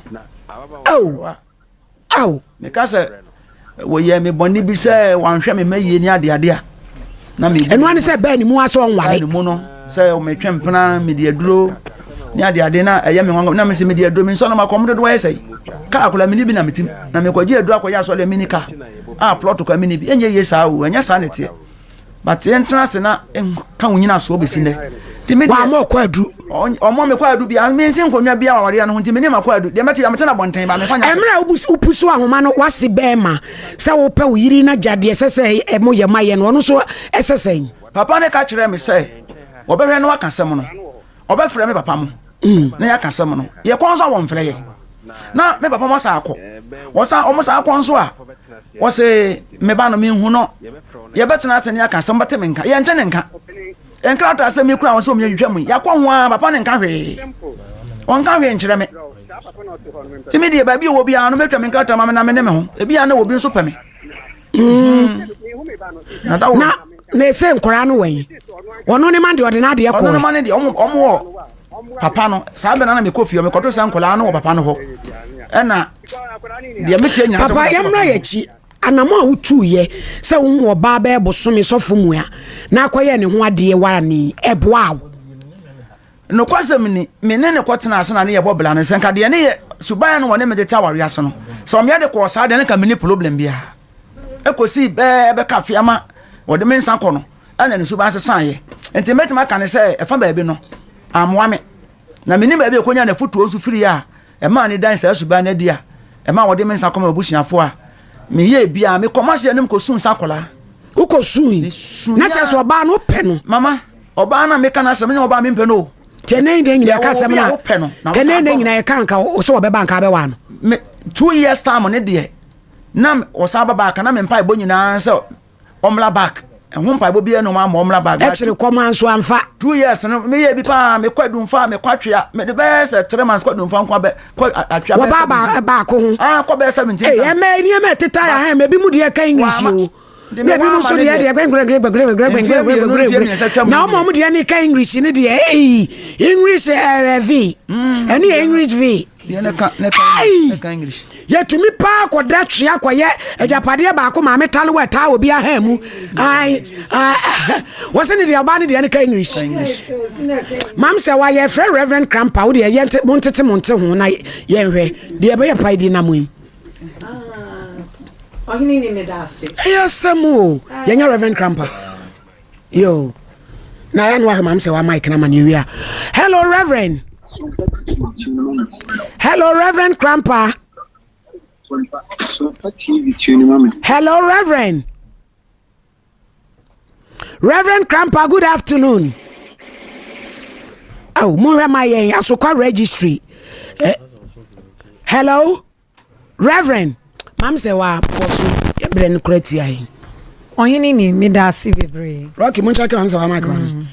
Aw. Aw. Meka sɛ wɔyɛ me bɔne bi sɛ wanhwɛ me mma yie ne adeade a. Na me. Ɛno ane sɛ bɛɛ ne mu asɛ ɔnware. Ne mu no sɛ metwe mpena mede aduro ne adeade na ɛyɛ me nwanwa na mese mede aduro me nsɔ no makɔm dodoɔ ayɛ sɛ kaa akwadaa mene bi na metim na mekɔgye aduro akɔyɛ asɔre mini kaa a plɔt kɔ mini bi ɛnyɛ yie saa o ɛnyɛ saa na ɛteɛ. But yɛn tena ase na nka wo nyina soɔ bɛsi nnɛ. Nti me deɛ. Wɔamɔ kɔ adu. Ɔmɔ me kɔ adu bia me nsi nkonnwa bia wɔ awareɛ no ho nti me ne ma kɔ adu. Deɛ mɛte ya mete na bɔnten ba mefa nya. Mmerɛ a wopusu ahoma no wase bɛɛma sɛ wopɛ wo yere no agya deɛ ɛsɛ sɛ mo yɛ ma yɛ no ɔno nso ɛsɛ sɛn? Papa no ka kyerɛɛ me sɛ ɔbɛhwɛ na waka asɛm no. Ɔbɛfrɛ me papa mo na yɛaka asɛm no. Yɛkɔ nso a wɔmfrɛ yɛn. Na me papa mo asan akɔ. Wɔsan wɔn san akɔ nso a wɔse me ba no menhu no. Yɛbɛtena ase ne yɛaka asɛm bɛte me nka. Yɛnte ne nka. Nkrataa asɛm yi kura wɔn sɛ wɔn yɛtwitwa mu yi. Yɛakɔ ho ara papa ne nka hwee. Wɔnka hwee nkyerɛ me. Nti me deɛ baabi a ɔwɔ biara no mɛtwa me nkrataa ma me na me ne me ho. Ebi a na obi nso pɛ me. Mm. Na na ese nkwaraa no wɛn. Ɔno ne ma deɛ ɔde n'adeɛ kɔɔ. Ɔno ne ma ne deɛ ɔmo ɔmo wɔ papa no saa bɛn na mekɔ fie mekɔto sɛ nkwaraa no wɔ papa no hɔ ɛna deɛ metie nyinaa. Papa yɛmmra yɛ akyi anamɔ a wotuiɛ sɛ wohu ɔbaa bɛyɛ bosome sɔfo mua na akɔyɛ ne ho adeɛ warane ɛboa wo. Nokwasɛm ni, me ne no kɔtenaa ase na ne yɛbɔ bra no, sɛ nka deɛ ne yɛ suban no wɔne me de te awareɛ ase no, sɛ ɔmeɛ de kɔɔ saa deɛ ne nka menni problem biara. Ɛkɔsii bɛɛ bɛka afe ama wɔde me nsa kɔ no, ɛna ne suban sesaeɛ. Nti mɛtumi aka ne sɛ ɛfa baabi no, ammoa me. Na mennim baabi a ɛkɔnya n'afotuo nso firi a ɛmaa ne dan saa suban no adi a ɛma wɔde me nsa kɔma m'abusuafoɔ a meyɛɛ biara mekɔ m'ase anim kɔsuu nsa akwadaa. Wokɔsui? Na kyerɛ sɛ ɔbaa no wopɛ no? Mama, ɔbaa no a meka no asɛm nyɛ ɔbaa mempɛ no o. Tɛnɛ ne nyina yɛka asɛm no a tɛnɛ ne nyina yɛka nka sɛ wɔbɛba nka abɛwa no. Me 2 years time ne deɛ na ɔsan ba back na me mpaebɔ nyinaa sɛ ɔmmra back ɛho mpaebɔ biara na ɔma ama ɔmmra back. Ɛkyerɛ kɔm anso amfa. 2 years no meyɛ bi paa mekɔ adumfa mekɔ atwea mede bɛyɛ sɛ 3 months kɔ adumfa nko abɛ kɔ atwea bɛyɛ 17. Wɔba baako ho. Ah kɔ bɛyɛ 17 times. Ɛyɛ mɛ nneɛma ɛteta yɛ ahɛn mɛ ebi mu deɛ ɛka English o. Na ebi mo nso deɛ deɛ gbɛngbɛngbɛngbɛngbɛngbɛngbɛngbɛngbɛ na ɔmo ɔmo deɛ ne ka English ne deɛ eyi English ɛɛ V ɛne yɛ English V. Yɛtumi paa kɔda twea kɔyɛ agyapadeɛ baako maame talewa ɛtaa obi aha mu ai wɔse ne deɛ ɔbaa ne deɛ ne ka English. Mam sɛ wayɛ frɛ Reverend Krampa wo deɛ yɛnte montete mo nte ho na yɛnhwɛ deɛ ɛbɛyɛ pae di nam yi. Ɛyɛ asɛm o yɛnyɛ Reverend Krampa yo na yɛ no ahwɛ mam sɛ wa mic na ma ne wie a. Hello Reverend. Hello Reverend Krampa. Hello Reverend. Reverend Krampa, good afternoon. Oh, monhwɛ ma yɛn asokwa registry. Hello Reverend. Mam sɛ wa pɔ so yɛbrɛ no kora tia yɛn. Ɔhene ni meda ase bebree. Rocky mo nkyɛn mam sɛ wa mic ma me.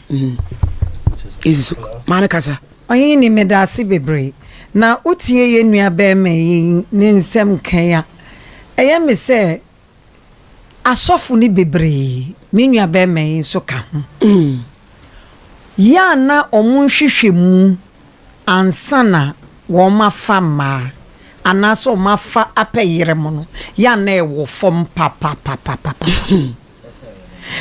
Ezi so maame kasa. Ɔhene ni meda ase bebree. Na wotie yɛn nua bɛrima yi ne nsɛm kan a ɛyɛ me sɛ asɔfo no bebree me nua bɛrima yi nso ka ho. Yɛ a na ɔmo nhwehwɛ mu ansa na wɔn afa mmaa anaasɛ ɔmo afa apɛ yere mu no yɛ a na ɛwɔ fam papapapapa.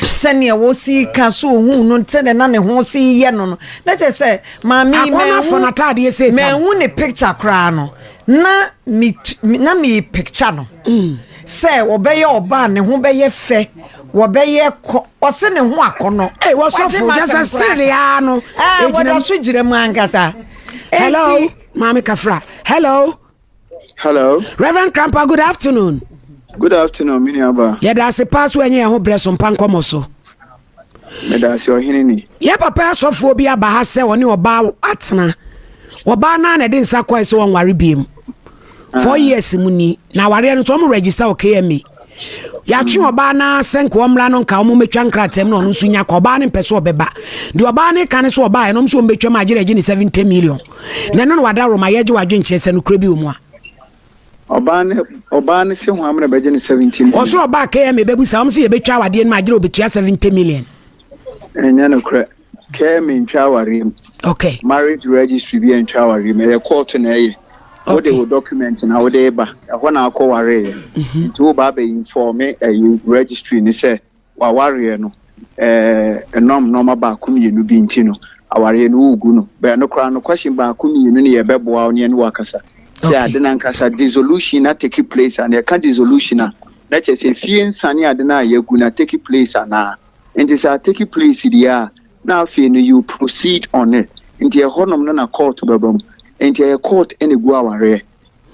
Sɛnea wɔsi ka so ohun no sɛnea na ne ho si yɛ no na kyerɛ sɛ maame yi Akɔnɔ afɔ n'ataadeɛ sɛ tam. Mɛnhu ne picture koraa no na me na me picture no sɛ wɔbɛyɛ ɔbaa ne ho bɛyɛ fɛ wɔbɛyɛ kɔ ɔse ne ho akɔnɔ. Ee wɔsɔfo kyɛ sɛ still ya no. Ɛɛ wɔda so gyina mu ankasa. Hello maame kafra. Hello. Hello. Reverend Krampa, good afternoon. Good afternoon, me nuaba. Yɛda ase paa so ɛnyɛ yɛn ho brɛ so mpa nkɔmɔ so. Meda ase ɔhene ni. Yɛ papa asɔfoɔ bi aba ha sɛ ɔne ɔbaa atena. Ɔbaa naa na ɛde nsa kɔɛ sɛ wɔnware biem. 4 years mu ni na awareɛ no nso ɔmo register wɔ KMA. Yɛatwe ɔbaa naa sɛ nka ɔmmra no nka ɔmo mɛtwa nkrataa mu na ɔno nso nya kɔ ɔbaa no mpɛ sɛ ɔbɛba. Deɛ ɔbaa no ka ne sɛ ɔbaa ɛno nso ɔmo bɛtwa mu agyere agye ne 70 million. Na ɛno na wada roma yɛgye wadwenkyerɛ sɛ nokorɛ bi wɔ mu a. Ɔbaa ne se ho amena bɛgye ne 70 million. Ɔso ɔbaa KMA bɛbu sa ɔmo sɛ yɛbɛtwa awadeɛ no mu agyere obetua 70 million. Ɛnyɛ nokorɛ. KMA ntwa awareɛ mu. Marriage registry bi ntwa awareɛ mu. Ɛyɛ court na ɛyɛ. Wode wo document na wode ba. Ɛhɔ na akɔ wareɛ. Nti wo ba abɛ inform ɛyɛ registry ni sɛ wawareɛ no ɛnɔm nɔɔma baako mmienu bi nti no awareɛ no wogu no. Bɛn no koraa no question baako mmienu ne yɛbɛboa wo ne ɛne wakasa. Sɛ ade no ankasa dissolution na take place a na yɛka dissolution a na kyerɛ sɛ fie nsane ade no a yɛagu na take place anaa. Nti sɛ take place deɛ a na afei no you proceed on it. Nti ɛhɔnom no na court bɛba mu. Nti ɛyɛ court ɛna egu awareɛ.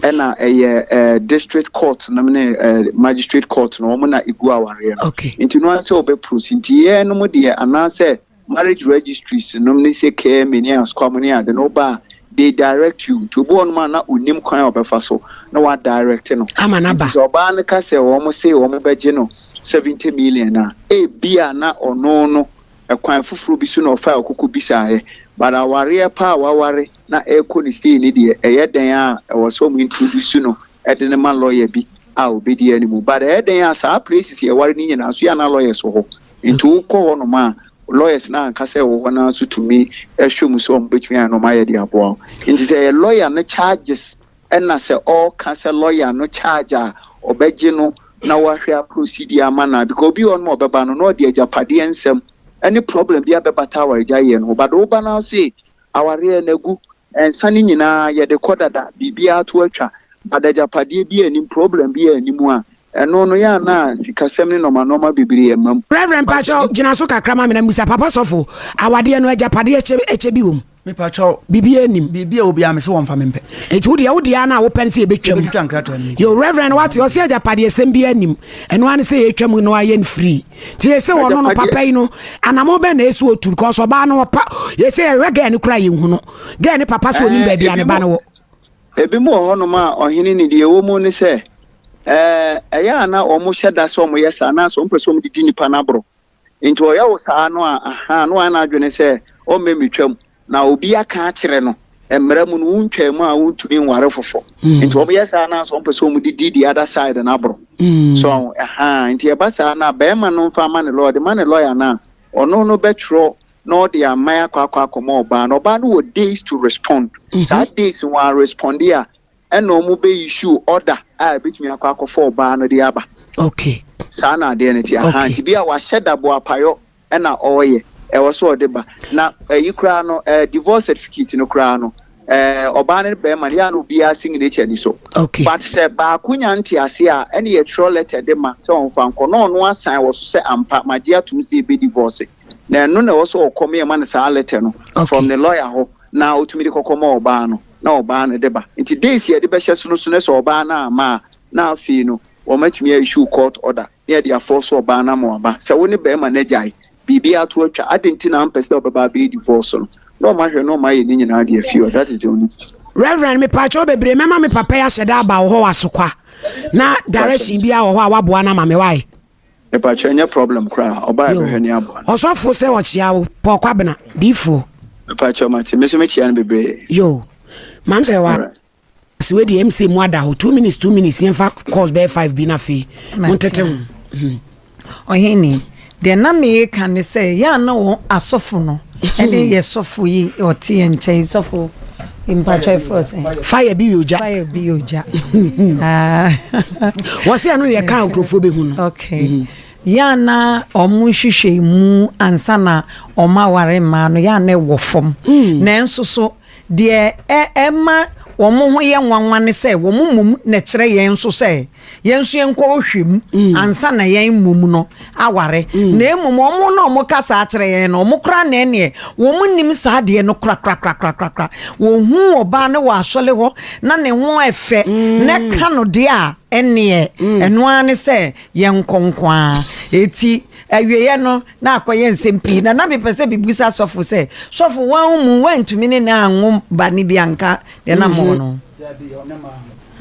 Ɛna ɛyɛ district court nom ne magistrate court no wɔn na egu awareɛ no. Nti no ansɛ wɔbɛ proceed. Nti yɛn nom deɛ anaasɛ marriage registries nom ne sɛ KMA ne askwam ne ade no ba a they direct you. Nti obi wɔ nom a na onim kwan a ɔbɛfa so na wa direct no. Ama n'aba. Nti sɛ ɔbaa no ka sɛ wɔn se wɔn bɛgye no 70 million a ebia na ɔno no ɛkwan foforɔ bi so na ɔfa ɔkoko bisaeɛ, but awareɛ pa a waware na ɛrekɔ ne sei ne deɛ ɛyɛ dan a ɛwɔ sɛ ɔmo introduce no ɛde ne ma lawyer bi a obɛdi anim, but ɛyɛ dan a saa places yɛware ne nyinaa so yɛ ana lawyers wɔ hɔ. Nti wokɔ hɔ nom a lawyers na ankasa ɛwɔ hɔ naa nso tumi ɛhwɛ mu sɛ ɔmo bɛtumi ayɛ no ɔmo ayɛ de aboa wo. Nti sɛ ɛyɛ lawyer no charges ɛna sɛ ɔɔka sɛ lawyer no charge a ɔbɛgye no na wahwɛ aprocede ama no, because obi wɔ nom a ɔbɛba no na ɔde agyapadeɛ nsɛm ɛne problem bi abɛbata awaregya yɛ no, but woba no se awareɛ no agu nsa no nyinaa yɛde kɔ dada biribiara to atwa, but agyapadeɛ bi anim problem bi anim a ɛno no yɛ ana sikasɛm ne nɔɔma nɔɔma bebree ɛma mu. Reverend Pacho gyina so kakra ma me na musa papa sɔfo awadeɛ no agyapadeɛ ɛkyɛ bi wɔ mu. Mepakyɛw. Biribi anim. Biribi a obiara me sɛ wɔmfa me mpɛ. Nti wodeɛ wodeɛ no a wopɛ no sɛ yɛbɛtwam. Yɛbɛtwitwa nkrataa no. Yo Reverend, wate ɔsɛ agyapadeɛ sɛm bi anim ɛno ane sɛ yɛtwa mu na wayɛ no free. Nti yɛ sɛ ɔno no papa yi no anamɔ bɛn na ɛsɛ otu because ɔbaa no ɔpa yɛ sɛ yɛhwɛ girl no kora yɛnhu no girl ne papa sɛ onim baabi a ne ba no wɔ. Ebi mu wɔ hɔnom a ɔhene ne deɛ ɛwɔ mu ne sɛ ɛyɛ a na wɔn hyɛ da sɛ wɔn yɛ saa anaasɛ wɔn pɛ sɛ wɔn didi nipa n'aborɔ. Nti ɔyɛ wo saa no a aha no wɔn adwene sɛ ɔmmɛ mi twam na obi aka akyerɛ no mmerɛ mu no wontwa mu a wontumi nware foforɔ. Nti wɔn yɛ saa anaasɛ wɔn pɛ sɛ wɔn didi the other side n'aborɔ. So ɔho, ɛhaa, nti ɛba saa no a, barima no mfa ma ne lawyer, ɔde ma ne lawyer no a, ɔno no bɛtwerɛ na ɔde aman akɔ akɔ akɔma ɔbaa no. Ɔbaa no wɔ days to respond. Saa days no wɔanresponde a, ɛna wɔn bɛ issue order a ɛbɛtumi akɔ akɔfa ɔbaa no de aba. Okay. Saa na adeɛ no te. Ahaa, Okay. nti bi a wahyɛ da boapayɔ ɛna ɔreyɛ, ɛwɔ sɛ ɔde ba. Na ɛyi koraa no, ɛɛ divorce certificate no koraa no, ɛɛ ɔbaa no ne barima no, yɛ a na obiara signature ni so. Okay. But sɛ baako nya nteaseɛ a, ɛne yɛtwerɛ letter de ma sɛ ɔmfa nkɔ, na ɔno asan wɔ so sɛ ampa, magye atom sɛ yɛbɛ divorce. Na ɛno na ɛwɔ sɛ ɔkɔ ma yɛma no saa letter no from ne lawyer hɔ, na ɔtumi de kɔkɔ ma ɔbaa no, na ɔbaa no de ba. Nti days yɛde bɛhyɛ so no so no, sɛ ɔbaa no amma a, na afei no wɔatumi a issue court order na yɛde afɔɔso ɔbaa no ama waba. Sɛ wo ne barima no agyae, biribiara to atwa, adɛn nti na wompɛ sɛ wobɛba abɛyɛ divorce no? Na wɔahwɛ na wɔayɛ ne nyinaa de afi hɔ, that is the only thing. Reverend mepaakyɛw bebree mɛma me papa yi ahyɛ da aba wo hɔ wɔ asokwa na direction biara wɔ hɔ a waboa no ama me why. Mepaakyɛw ɛnyɛ problem koraa ɔbaa Yo yɛbɛhwɛ ne aboa no. Ɔsɔfo sɛ ɔkyea wo Paul Kwabena diifoɔ. Mepaakyɛw mate me nso mekyea no bebree. Yo Maame sɛ wa. Alright. Se wei deɛ MC mu ada hɔ 2 minutes, 2 minutes, yɛmfa calls bɛyɛ five bi na afei montete ho. Ɔhene, deɛ na meka ne sɛ yɛ a na wɔn asɔfo no ɛne yɛ sɔfo yi ɔte yɛn nkyɛn, sɔfo mpatwa efrɛ sɛ Fire bi yɛ ogya. Fire bi yɛ ogya. Ah. Wɔ se ɛno deɛ ka nkurɔfoɔ bɛhu no. Okay, yɛ a na ɔmo hwehwɛ mu ansa na ɔmo aware mmaa no, yɛ a na ɛwɔ fam, nanso so deɛ ɛma wɔn ho yɛ nwanwa ne sɛ wɔn mmom na kyerɛ yɛn nso sɛ yɛn nso yɛn nkɔ hwɛ mu ansa na yɛn mmom no aware. Na mmom wɔn na wɔn kasa akyerɛ yɛn no, wɔn kora na ɛneɛ wɔn nim saa adeɛ no korakorakorakorakora. Wɔn hu ɔbaa no wɔ asɔre hɔ na ne ho ɛfɛ na ɛka no deɛ a, ɛneɛ ɛno ara ne sɛ yɛn nkɔnkɔa eti awieɛ no na akɔyɛ nsɛm pii. Na mepɛ sɛ bibusa sɔfo sɛ, sɔfo, wɔn mu wɔntumi ne ne anwo ba ne bi anka deɛ na mo no.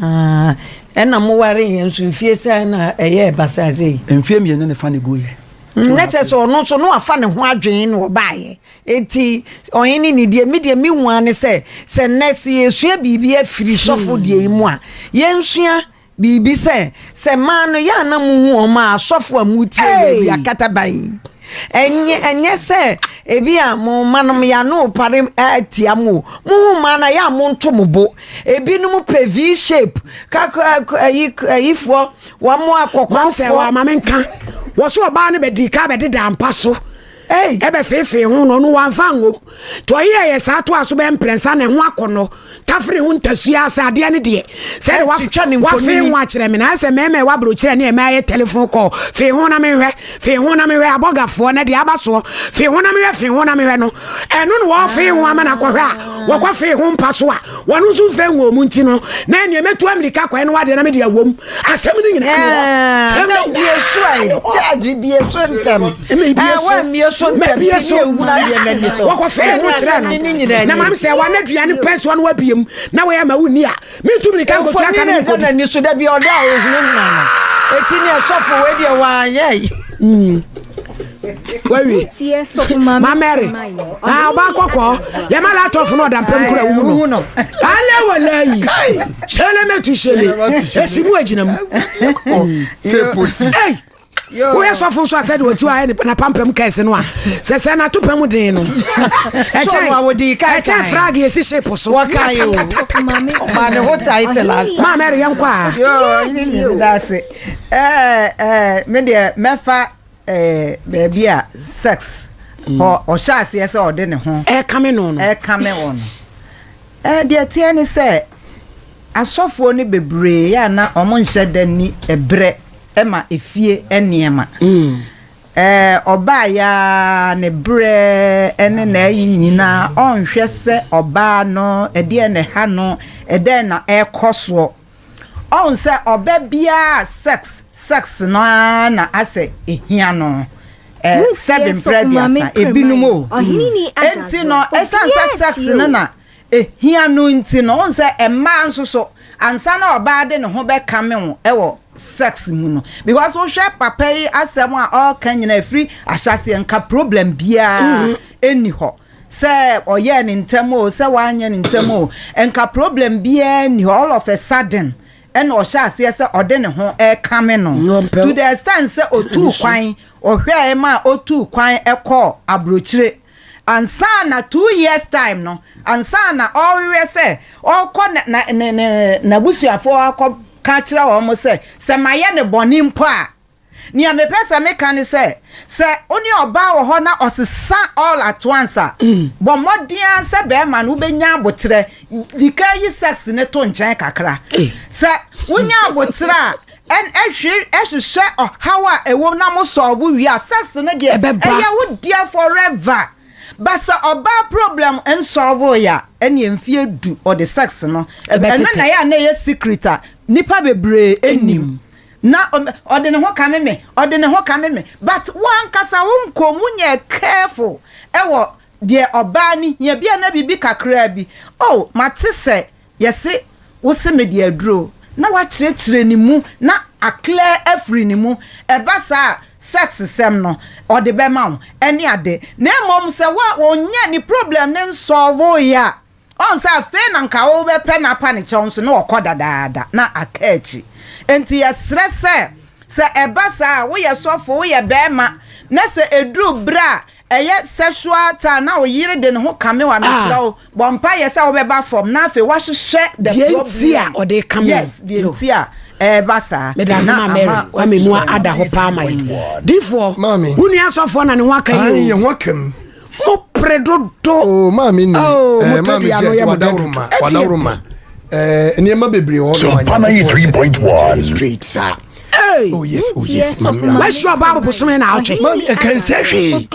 Ah, ɛna moware yɛn nso mfie sɛ na ɛyɛ basaa sɛ yi. Mfie 2 ne fa ne gu yɛ. Na kyerɛ sɛ ɔno nso no wafa ne ho adwene na ɔbaayɛ. Eti ɔhene ne deɛ, mi deɛ mi hu ne sɛ nnɛ sɛ yɛsua biribi afiri sɔfo deɛ yi mu a, yɛnsua biribi sɛ mmaa no yɛ ana mu hu wɔn a asɔfo a mu tie baabi akata ban, ɛnyɛ sɛ ebi a mo mma nom yɛ ano pare atia mo o. Mo hu mmaa no yɛ a, mo nto mo bo. Ebinom pɛ V shape kakra ayi ayifoɔ wɔn mo Mam sɛ akɔkɔfoɔ. Wɔ ama me nka wɔ so, ɔbaa no bɛdii ka bɛdeda mpa so ɛbɛfeefee ho no, ɔno wamfa ngom nti ɔyɛɛ yɛ saa toa so bɛyɛ mprɛnsa na ɛho akɔnnɔ tafere ho ntasua sɛ adeɛ no deɛ sɛde Ɛtwitwa ne wafee mfonini. ho akyerɛ me na ayɛ sɛ mmarima ɛwɔ aburokyerɛ ne ɛma ayɛ telephone call, fee ho na mehwɛ, fee ho na mehwɛ, abɔgafoɔ na deɛ aba soɔ, fee ho na mehwɛ, fee ho na mehwɛ no, ɛno na wɔfee ho ama no akɔhwɛ a wɔkɔ fee ho mpa so a wɔno nso mfɛ nwɔ mu. Nti no na ɛneɛ mɛtu amirika kwan no wadeɛ na mede awom asɛm no nyinaa ne hɔ. Sɛm na no bie so ɛ, judge, bie so ntɛm. Ɛma ebie so. Wammie so Ma ntɛm ebie ti so. ne ehunu adeɛ n'ani so. Wɔkɔ fee ho kyerɛ Ne ne no nyinaa na nie. maame sɛ wana aduane pɛ soɔ no wabiem na wɔyɛ ma wonni a mentu mirika nkɔtua mfoni ka na no ɛda nkɔdi. N'ani so da bi ɔda a ohunahuna no, eti ne ɛsɔfo wei deɛ wanyɛ yi. Wawie. Tie sɔfo maame. Ma Mary ah, ɔba kɔkɔɔ yɛma latɔfo no ɔda mpam kora wuhu Wuhu no no. Ale walayi hyɛlɛ mɛtu hyɛlɛ ɛsi mu agyina mu. Sɛ posi. Ei, woyɛ sɔfo nso a, sɛde ɔti hɔ ayɛ napampam kɛse no a sɛ nato pa mu den no ɛkyɛn Sɔfo a wɔdii kan ɛkyɛn kan. frag yɛsi shape so. Wɔkan o. Ɔma ne ho title asa. Ma Mary, yɛnkɔ a. Yoo, ne ne da ase. ɛɛ ɛɛ me deɛ mɛfa baabi a sex hɔ ɔhyɛ aseɛ sɛ ɔde ne ho ɛkame no no. Ɛkame wɔ no. Deɛ teɛ ne sɛ asɔfoɔ no bebree yɛ a na ɔmo nhyɛ da ni ɛbrɛ ɛma efie nneɛma. Ɔbaa ya ne berɛ ɛne n'ayi nyinaa, ɔnhwɛ sɛ ɔbaa no ɛdeɛ na ɛha no, ɛdɛn na ɛrekɔ soɔ. Ɔn sɛ ɔbɛ biara, sex no ara na asɛ ehia no. Sɛbi mprɛ 30 ebinom o. Enti no ɛsiane sɛ sex no na ehia no nti no, ɔn sɛ mmaa nso so ansa na ɔbaa de ne ho bɛkame wo ɛwɔ sex mu no, because wohwɛ papa yi asɛm a ɔreka nyinaa efiri ahyɛseɛ, nka problem biara ɛnni hɔ sɛ ɔyɛɛ ne ntɛm o, sɛ wanyɛ ne ntɛm o, nka problem biara nni hɔ. All of a sudden, ɛna ɔhyɛ aseɛ sɛ ɔde ne ho ɛrekame no to the extent sɛ ɔtuu kwan ɔhwɛɛ ma ɔtuu kwan ɛkɔɔ aburokyire ansa na 2 years time no, ansa na ɔrehwɛ sɛ ɔrekɔ na ne ne n'abusuafoɔ akɔ ka kyerɛ wɔn sɛ mayɛ ne bɔne mpo a, nea mepɛ sɛ meka ne sɛ wo ne ɔbaa wɔ hɔ na ɔsesa all at once a, bɔ mmɔden sɛ bɛrima no wobɛnya abotrɛ, dika yi sex ne to nkyɛn kakra. Sɛ wonya abotrɛ a, ɛhwɛ ɛhwehwɛ ɔhaw a ɛwɔ na mo solve wie a, sex no deɛ ɛyɛ wo deɛ forever. But sɛ ɔbaa problem nsolve yɛ a, ɛne mfie 10 ɔde sex no ɛno na yɛ a na ɛyɛ secret a nipa bebree anim na ɔde ne ho kame me, ɔde ne ho kame me, but wankasa wo nkɔm nyɛ careful ɛwɔ deɛ ɔbaa ni hia bi a na biribi kakraa bi. Oh, mate sɛ yɛse wose me deɛ aduro na wakyerɛkyerɛ ne mu na aclear afiri ne mu. Ɛba saa, sex sɛm no ɔde bɛma wo ɛne ade. Na mmom sɛ wa wɔnyɛ ne problem ne nsolve yɛ a, ɔn sɛ afei na nka wobɛpɛ n'apa ne kyɛw nso na ɔkɔ dadaada na aka akyi. Nti yɛsrɛ sɛ ɛba saa, woyɛ sɔfo, woyɛ bɛrima, na sɛ eduru berɛ a ɛyɛ sexual time na wo yere de ne ho kame wa, mesrɛ wo, bɔ mpa yɛ sɛ wobɛba fam na afei wahwehwɛ the problem. Deɛ nti a ɔde kame. Yes, deɛ nti a ɛɛba saa. Meda ase ma Mary wame mu ada hɔ paa ma yɛ difoɔ. Wo nua sɔfoɔ na ne ho aka yi o. Yɛ ho aka mu. Mo pere dodo. O maame ni. Oh, mo tadua no yɛ mo dɛ dodo. Wadawuruma nneɛma bebree wɔ hɔ. Sompa 93.1. Straight saa. Oh yes, oh yes, mami. Wɛsi ɔbaa bobosome na awɔtwe. Mami, ɛka nsɛ hwee.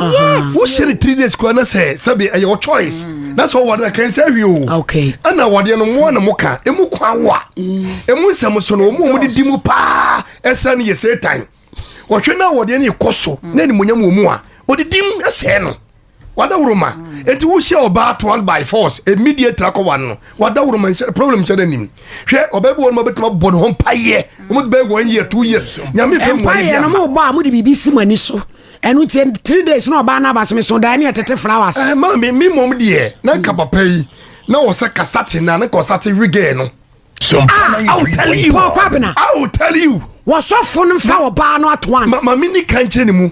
Wohyɛ ne 3 days kura na sɛ sɛbi ɛyɛ your choice. Na sɛ ɔwɔ na ɛka nsɛ hwee o. Okay. Ɛna awadeɛ no mmoa na mo ka emu kwan wa. Emu nsɛm so no wɔn a wɔn didi mu paa ɛsɛ no yɛ Satan. Wɔhwɛ na awadeɛ no kɔ so na animonyam wɔ mu a, odidi mu ɛsɛɛ no. Wadawuroma eti wohyɛ ɔbaa to by force immediate akɔwa no, wadawuroma nhyɛ problem nhyɛ n'anim. Hwɛ, ɔbaa bi wɔ no ma bɛtuma bɔ ne ho mpayɛ, wɔn bɛ 1 year, 2 years, Nyame fɛ mu. Mpayɛ no mo bɔ a, mo de biribi si mo ani so. Ɛno nti 3 days na ɔbaa no aba so me so dan ne ɛtete flowers. Ɛ maa mi mom deɛ na nka papa yi na wɔ sɛ kasate na ne ka ɔsate wigɛɛ no. Ah, I will tell you. Paul Kwabena. I will tell you. Wɔsɔfo no nfa ɔbaa no at once. Ma mi ni kan kyerɛ ne mu.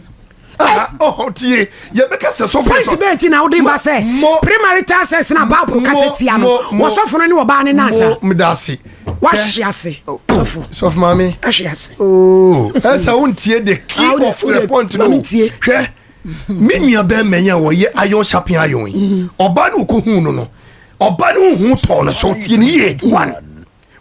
Ɔhɔ tie, yɛbɛka sɛ sɔfo. Point bɛɛ ti na wode ba sɛ premarital sex na Bible kasa tia no, wɔsɔfo no ne ɔbaa no nansa. Mo da ase. Wahye ase, sɔfo. Sɔfo maame. Ahye ase. Ooo, ɛsɛ wo ntie the key of the point no. Hwɛ, me nua bɛrima yi a wɔyɛ iron sharpen iron yi, ɔbaa no okɔ hu no, ɔbaa no hu tɔɔ no so. Tie ne yie, one,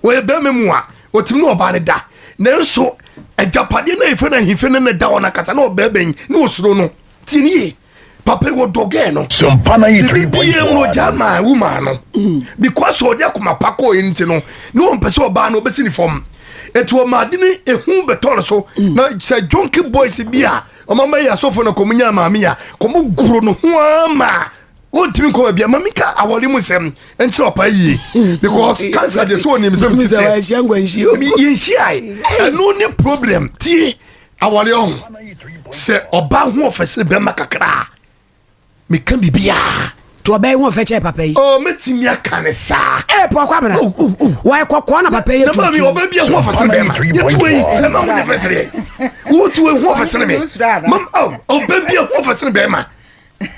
wɔyɛ bɛrima mu a otimi ne ɔbaa no da, nanso agyapadeɛ no a yɛfɛ no ahemfɛ no ne da hɔ no akasa na ɔbaa bɛn ne osuro no. Tie ne yie, papa yi wɔ dɔgɛɛ no bibie mu no ɔgya maa woman no because ɔde akoma pa kɔɔ yi nti no ne wɔn pɛ sɛ ɔbaa no ɔbɛsi ne fam etu ɔmaa de ne ehu bɛtɔ no so. Na sɛ junkie boys bi a ɔmo ama yɛ asɔfo na kɔn nya maame a kɔn goro no ho ama wɔntumi nkɔ baabi a. Maame ka awɔre mu nsɛm nkyerɛ ɔpa yie because cancer deɛ so onim sɛm sisɛ yɛnhyia ɛno ne problem. Tie, awɔre ɔho sɛ ɔbaa ho ɔfɛ sene bɛrima kakra, meka biribiaa. Nti ɔbɛyɛ ho ɔfɛ kyɛ papa yi. Ɔ mɛtumi aka ne saa. Ɛ Paul Kwabena, wɔyɛ kɔkɔɔ na papa yi yɛ na maame tuntum. ɔbaa bi a ho ɔfɛ sene bɛrima yɛtuo yi ɛma ho nyɛ fɛ sene wotuo ho ɔfɛ sene me mam. Ɔbaa bi a ho ɔfɛ sene bɛrima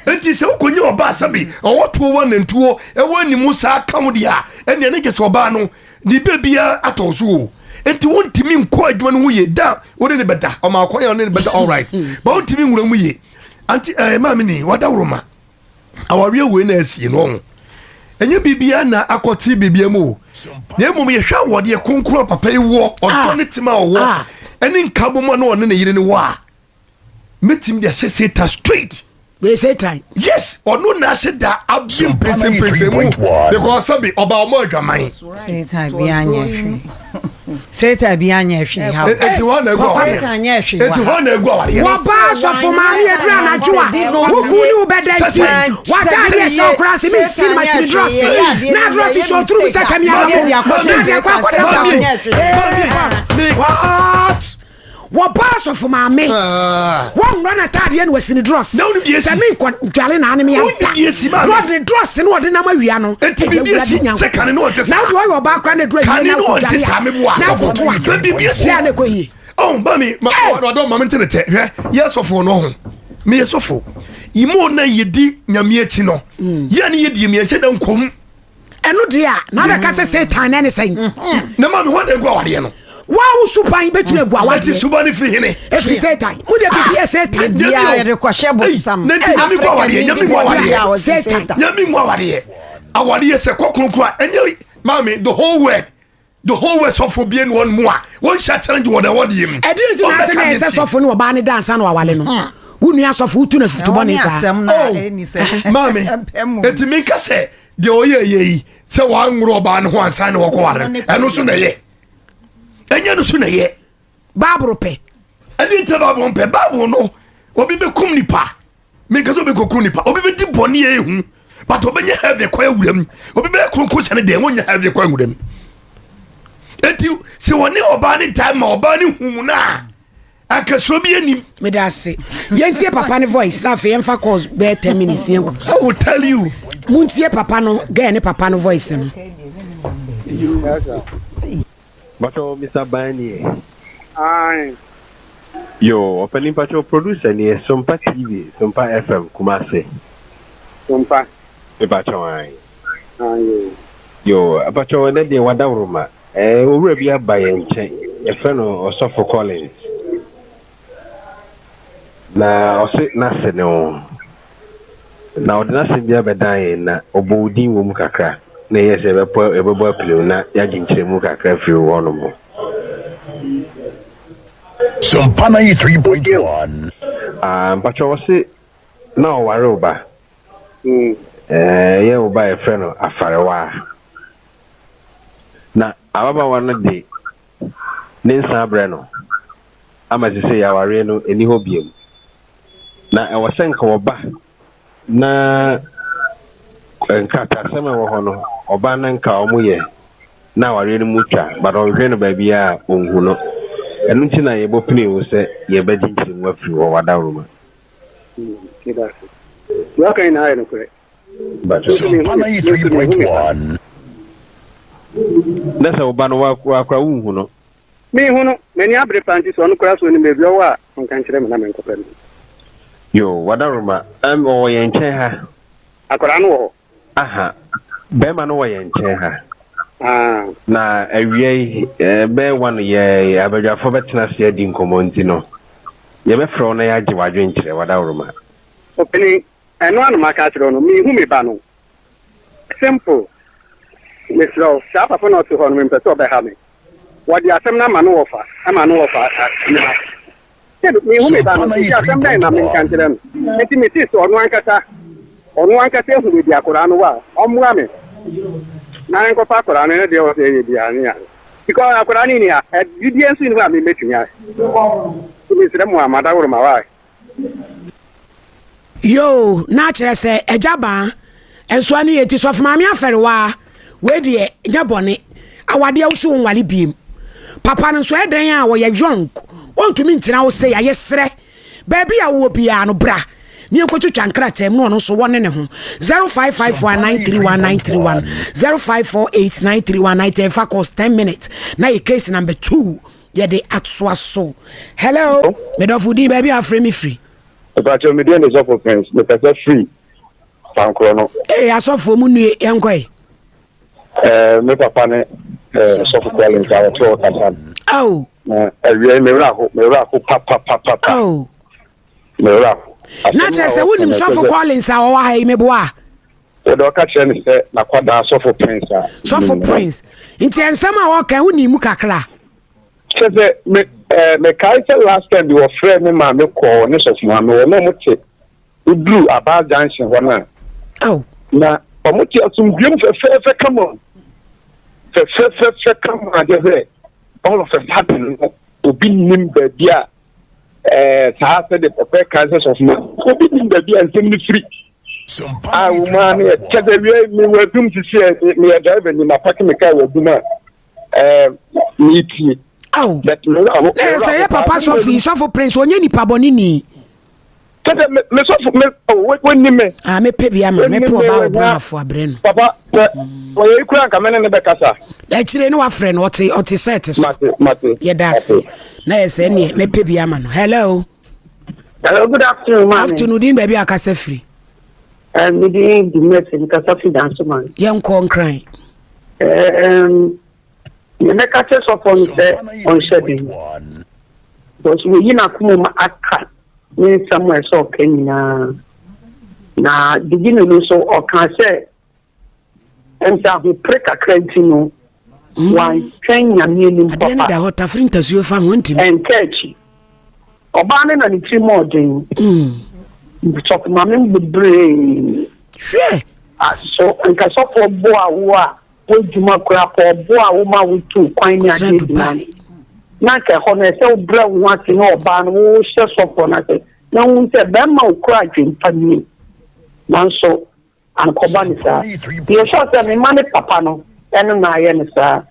nti sɛ wokɔnyɛ ɔbaa sɛbi ɔwɔ tuo wɔ nantuo ɛwɔ animu saa ka ho deɛ a, ɛneɛ ne gye sɛ ɔbaa no ne baabiaa atɔ so o. Nti wontumi nkɔ adwuma no ho yie da. Wode ne bɛda ɔma akwan a wode ne bɛda, all right, but wontumi nwura mu yie. Anti maame ni wadaworo ma awareɛ wei na asie no ɔho ɛnyɛ biribiara na akɔte biribiara mu o, na mmom yɛhwɛ awɔdeɛ kronkron a papa yi wɔ, ɔdɔ ne tema a ɔwɔ ɛne nkabom a na ɔne ne yere no wɔ a, mɛtumi de ahyɛ Satan straight. Wei Satan. Yes, ɔno na ahyɛ da abie mpɛnsɛmpɛnsɛn mu because sɛbi ɔba ɔmɔ adwaman. Satan bi anyɛ hwee, Satan bi anyɛ hwee ha. Eti hɔ na egu awareɛ. Satan anyɛ hwee. Eti hɔ na egu awareɛ. Wɔbaa sɔfo maame aduru anadwo a woku ne wo bɛda nti w'ataade ɛhyɛ wo koraa sɛ mensi no masini drɔse na adrɔse hyɛ ɔtoro mu sɛ kamianamo na adeɛ kɔ akɔda mpa so. What? Wɔbaa asɔfo maame. Wɔnworɔ n'ataadeɛ na wasi ne drɔs. Sɛ menkɔ dwale na ane me ada. Na ɔde ne drɔs na ɔde nam awia no. Ɛyɛ Awurade Nyankopɔn. Na wode ɔyɛ ɔbaa koraa na ɛduru awia na wokɔ dwale a na akoto a. Yɛ a na ɛkɔ yie. Oh, mami, ma ɔdɔ ma mente ne tɛ. Hwɛ, yɛ sɔfo no ho. Meyɛ sɔfo. Imo na yɛdi nyame akyi no. Yɛ ne yɛdi mi ɛnhyɛ da nkom. Ɛno deɛ a na bɛka sɛ Satan na ɛne sɛn. Mm. Na maame hɔ na egu awadeɛ no. Waa wo suban bɛtumi agu awadeɛ. Ɛti suban no firi hene. Ɛfiri Satan. Mo deɛ biribi yɛ Satan. Bia yɛde kɔhyɛ bonsam. Na nti nyame gu awadeɛ nyame gu awadeɛ. Satan. Nyame gu awadeɛ. Awadeɛ sɛ kɔ kronkron a ɛnyɛ maame the whole world the whole world sɔfo bie ne wɔn mu a wɔn hyɛ challenge wɔ na ɛwɔ deɛ mu. Ɛdi nti na ase na ɛsɛ sɔfo ne ɔbaa ne dansa na wawale no. Hmm. Wo nua sɔfo wotu na futu bɔ ne saa. Oh, maame eti mi nka sɛ deɛ ɔyɛ yɛ yi sɛ wɔanworo ɔbaa no ho ansa na wɔkɔ ware no ɛno so na ɛyɛ ɛnyɛ no so na ɛyɛ. Baabolo pɛ. Ɛdi nti baabolo mpɛ baabolo no obi bɛ kum nipa. Menka sɛ obi kɔku nipa obi bɛdi bɔne a ɛhu but ɔbɛnya heaven kwan awura mu obi bɛyɛ kronkron hyɛ ne deɛ wɔnya heaven kwan awura mu enti sɛ wɔne ɔbaa ne gyae ma ɔbaa ne hu mu no a akasuo bi anim. Meda ase. Yɛntie papa ne voice na afei yɛmfa calls bɛyɛ 10 minutes yɛnkɔ. I will tell you. Muntie papa no girl ne papa no voice no. Mpakyɛw Mister Ban nie. Ae. Yoo ɔpanin mpakyɛw producer nie Sompa TV Sompa FM Kumasi. Sompa. Mepakyɛw ae. Ae yoo. Yoo mpakyɛw ɛnɛ deɛ wadaworoma ɛɛ owura bi aba yɛn nkyɛn yɛfrɛ no Ɔsɔfo Collins na ɔse n'ase ne wo. Na ɔde n'asɛm bi abɛdan yɛn, na ɔbɔ wo din wɔ mu kakra, na ɛyɛɛ sɛ yɛbɛpɔ yɛbɛbɔ apini na yɛagye nkyerɛmu kakra afiri wo hɔnom hɔ. Sompa 93.1. Ah, mpakyɛ wɔse na ɔware wo ba. Ɛɛ, ɛyɛ wo ba a yɛfrɛ no Afarewaa. Na ababaawa no de ne nsa abrɛ no ama sesei awareɛ no ɛni hɔ biom. Na ɛwɔ sɛ nka ɔba na nkrataasɛm a ɛwɔ hɔ no ɔba na nka ɔmo yɛ na awareɛ no mu twa but ɔhwehwɛ no baabiara a ɔnhu no. Ɛno nti na yɛbɔ pinii wo sɛ yɛbɛgye nkyerɛmu afiri hɔ w'adaworoma. Meda ase. Deɛ waka nyinaa yɛ nokorɛ. Sompa 93.1. Na sɛ wo ba no woakora wonhu no. Menhu no, m'ani abere paa nti sɛ ɔno koraa so onim baabi ɔwɔ a ɔnka nkyerɛ me na menkɔpɛ no. Yoo, Wadaroma, ɛm, ɔwɔ yɛn nkyɛn ha. Akwadaa no wɔ hɔ? Aha, bɛrima no wɔ yɛn nkyɛn ha. Ah. Na awia yi, eh, bɛyɛ one yɛ abadwafoɔ bɛtena ase adi nkɔmmɔ nti no, yɛbɛfrɛ wo na yɛagye w'adwenkyerɛ, Wadaworoma. Ɔpanin, ɛno ara na maka akyerɛ wo no, menhu me ba no. Simple. Mesrɛ wo, saa papa no a ɔte hɔ no, mempɛ sɛ ɔbɛha me. Wɔde asɛm no ama no wɔfa, ama no wɔfa asɛm no ase. Sɛ mehu me ba no, nti asɛm bɛn na menka nkyerɛ no? Enti mese sɛ ɔno ankasa, ɔno ankasa ahu baabi akwadaa no wɔ a, ɔmmoa me na yɛnkɔfa akwadaa no, ɛno deɛ ɛwɔ sɛ yɛyɛ biara ne yɛayɛ. Because akwadaa no nni ha, biribiara nso nni hɔ a me mɛtumi ayɛ. Nti mesrɛ mo a, madaworo ma, why? Yoo na kyerɛ sɛ agya baa nso ano yɛ nti sɔfo maame afɛrewaa wei deɛ nyɛ bɔne awadeɛ wo so wo nwale biem papa no nso ɛdɛn a wɔyɛ young wɔntumi ntena wo sɛ yɛayɛ serɛ baabi a wowɔ biara no bra ne yɛnkɔtwitwa nkrataa mu na ɔno nso wɔne ne ho 0554931931 05489319 ɛfa course 10 minutes na yɛ case number 2 yɛde atoa so. Hello, medɔfo din baabi a afrɛ me firi. Mepakyɛw me din de Sɔfo Prince mekasa firi Pankorɔ no. Ee asɔfoɔ mu nnue yɛnkɔ ɛ. Ɛɛ me papa ne ɛɛ Sɔfo Collins a wɔte hɔ kasa no. Ao. Na awia yi me werɛ aho me werɛ aho papapapapa. Ao. Me werɛ aho. Na kyerɛ sɛ wonim Sɔfo Collins a ɔwɔ ha yi meboa. Wode ɔka kyerɛ no sɛ n'akwadaa Sɔfo Prince a. Sɔfo Prince. Nti nsɛm a ɔka wonim mu kakra. Kyerɛ sɛ me ɛɛ mekae sɛ last time bi wɔfrɛɛ me maa me kɔɔ ne sɔfo maame hɔ na wɔn te woduru Abaa junction hɔ no a. Oh. Na wɔn te asomdwoe mu fɛfɛɛfɛ kama o. Fɛfɛɛfɛ kama kyerɛ sɛ all of a sudden no obi nim baabi a ɛɛ saa sɛde papa kan sɛ sɔfo maame obi nim baabi a nsɛm no firi. A wɔn a ne yɛ kyɛ sɛ wie mewɔ adum sisi ɛ meyɛ driver ni ma paki me kaa wɔ adum a ɛɛ metie. Ao. Na yɛ sɛ yɛ papa sɔfo yi sɔfo prince ɔnyɛ nipa bɔne ni. Kɛsɛ me me sɔfo me oh wɔnni me. Ah mepɛ bi ama mepɛ ɔbaa wɔ brahafo abrɛ no. Papa sɛ ɔyɛ yi kura nka me ne ne bɛkasa. Akyire ne wafrɛ no ɔte ɔte sɛɛte so. Mate mate. Yɛda ase na yɛ sɛ neɛ mepɛ bi ama no. Hello. Hello good afternoon maame. Afternoon din baabi akasa firi. Eh, me din di Mercy mekasa fi Dansoman. Yɛnkɔ Nkran. Eh, um, Nea mɛka kyerɛ sɔfoɔ no sɛ ɔnhyɛ den because wayi n'akoma mu aka ne nsɛm a ɛsɛ ɔka nyinaa na beginning no nso ɔka sɛ ɛm sɛ ahopere kakra nti no hmm. wantwɛn nyame anim papa adeɛ no da hɔ tafere ntasuo fa ho ntimi ɛnka akyi ɔbaa no na ne tiri mu ɔden hmm. sɔfo maame bebree hwɛ so nka sɔfoɔ boa wo a W'adwuma koraa po ɔboa wo ma wotuu kwan ne adeɛ nyinaa no, na anka ɛhɔ no ɛsɛ wobrɛ wo ho ase ne ɔbaa no wohyɛ sɔfoɔ no ase na wohu sɛ bɛrima a ɔkura adwempa nie. Nanso ankɔba no saa. Meyɛ sure sɛ me mma ne papa no ɛno na ayɛ no saa.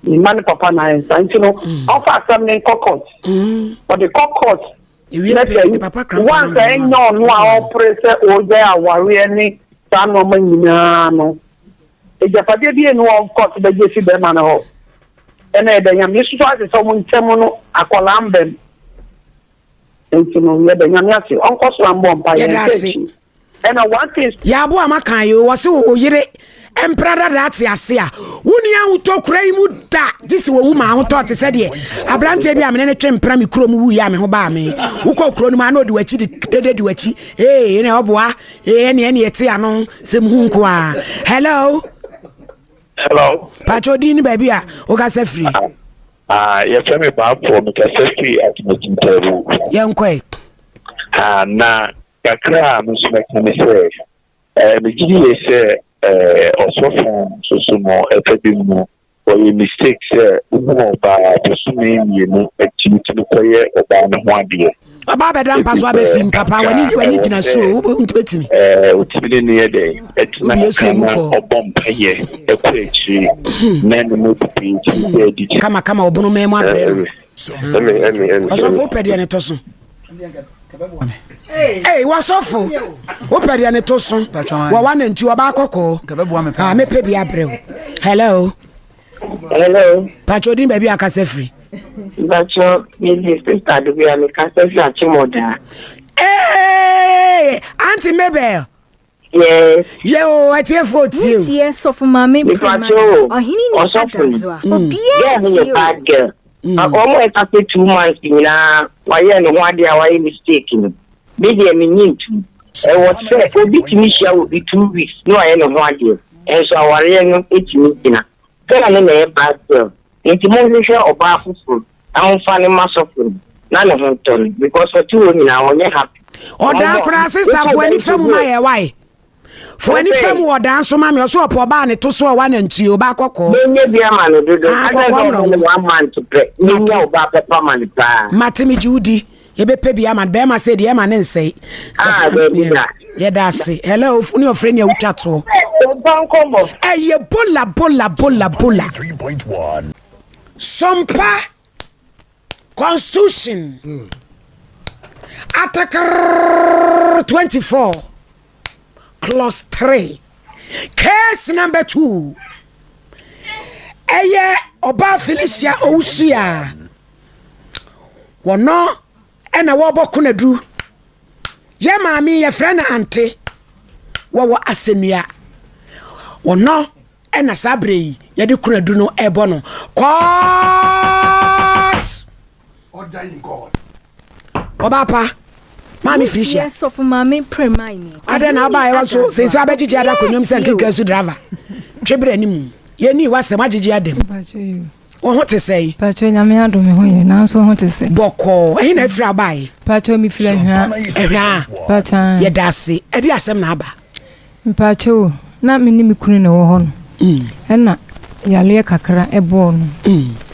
Me mma ne papa na ayɛ no saa. Nti no ɔmfa asɛm no nkɔ court. Ɔde kɔ court na sɛ once ɛnyɛ ɔno a ɔpere sɛ ɔgyae awareɛ ne saa nneɛma nyinaa no, Agyapadeɛ bi nni hɔ a ɔkɔ so bɛgye afi bɛrima no hɔ. Ɛna yɛda Nyame nso ase sɛ wɔn ntam no akwadaa mbam. Nti no yɛda Nyame ase. Ɔnkɔ so ambɔ mpa yɛn Yɛda nka ase. akyi. Ɛna one thing. Yɛaboa ma kan yi o, wɔse wo yere mpra dada te ase a, wonni ahotɔ kura yi mu da, gye sɛ wɔwu ma ahotɔ te sɛ deɛ aberanteɛ bi a mene ne twe mpra me kurom wuiɛ a me ho baa me. Wokɔ kuro no mu a na ɔdi w'akyi de dede di w'akyi, ee ɛna ɔboa. Ee ɛne ɛne ɛte ano sɛ muhu nko a. Hello. Hello. Pacho odin ne baabi a wokasa firi. Ah, yɛfrɛ me Baafoɔ, mekasa firi Atomasi Ntaabu. Yɛnkɔe. Ah, na kakra a me nso mɛka ne sɛ, eh, megye di yie sɛ eh, ɔsɔfo nso so no ɛfɛ bi mu no, Ɔyɛ mistake sɛ wohu ɔbaa bosome mmienu akyi wotumi kɔyɛ ɔbaa no ho adeɛ. Ɔbaa bɛda mpa so abɛfi mu papa w'ani w'ani gyina so o wobɛtumi. Ɛɛ otumi ne ne yɛ dɛ ɛtena kakra na ɔbɔ mpaeɛ ɛkɔ akyire na ne mu pipii tumi sɛ adidi. Kama kama ɔbono mɛn mu abrɛ no. Ɔsɔfo wopɛ deɛ ne to so. Ee wɔsɔfo wopɛ deɛ ne to so wɔ wa nanti ɔbaa kɔkɔɔ. Ah mepɛ bi abrɛ o. Hello. Hello. Pacho din baabi akasa firi. Pacho me de sister do bi a me kasa firi Achimota. Ee Auntie Mabel. Yes. Yɛ o atiefoɔ tie o. Wotie sɔfo maame Prima Mepakyɛ o, ɔhene ni ɔsɔfo no, adazoa obiara girl no yɛ tie o. bad girl. Wɔn a ɛka sɛ 2 months nyinaa wayɛ ne ho adeɛ a wayɛ mistake no, me deɛ mennye ntom. Ɛwɔ sɛ obi tumi hyia obi 2 weeks na wayɛ ne ho adeɛ, nso awareɛ no tumi gyina. Girl no na ɛyɛ bad girl, nti monhwehwɛ ɔbaa foforɔ na momfa no ma sɔfo no na ne ho ntɔ no because ɔte hɔ nyinaa ɔnyɛ happy. Ɔdaa koraa sister fo ani fa mu ma yɛ wae. Fo ani fa mu ɔdaa nso ma me ɔso ɔpɔ ɔbaa ne to so ɔwa nantwie ɔbaa kɔkɔɔ. Menye bi ama no dodo. Ah kɔkɔɔ mmerɛ ho. One month pɛ. Menya ɔbaa papa ma no paa. Mate megye wo di. Yɛbɛpɛ bi ama no bɛrima sɛ deɛ ɛma ne nsɛe. Ah baabi da. Yɛda ase. Hello ne ɔfrɛ ni a wotwa toɔ. Ɛyɛ bola bola bola bola. Sompa Constitution mm. Article 24 clause 3 case number 2 ɛyɛ ɔbaa Felicia Owusu a wɔno ɛna wɔbɔ konadu yɛ maame yɛfrɛ no ante wɔwɔ asɛnnua wɔno ɛna saa berɛ yi yɛde kunadu no ɛbɔ no court ɔbaa pa maame Felicia adɛn na ɔbaa ɛwɔ so sɛnso abɛgyegye ada akonnwam sɛ nkeka su driver twe berɛ anim yɛni wasɛm agyegye adam wo ho te sɛn? Pacho nyame adom me ho yɛ nanso ho te sɛ. Bɔkɔɔ ɛhe na afiri abaeɛ? Pacho mefiri Ahwea. Ahwea. Pacho. Yɛda ase ɛde asɛm na aba. Mpakyɛw o, na me ne me kunu na ɛwɔ hɔ no, ɛna yareɛ kakra bɔɔ no,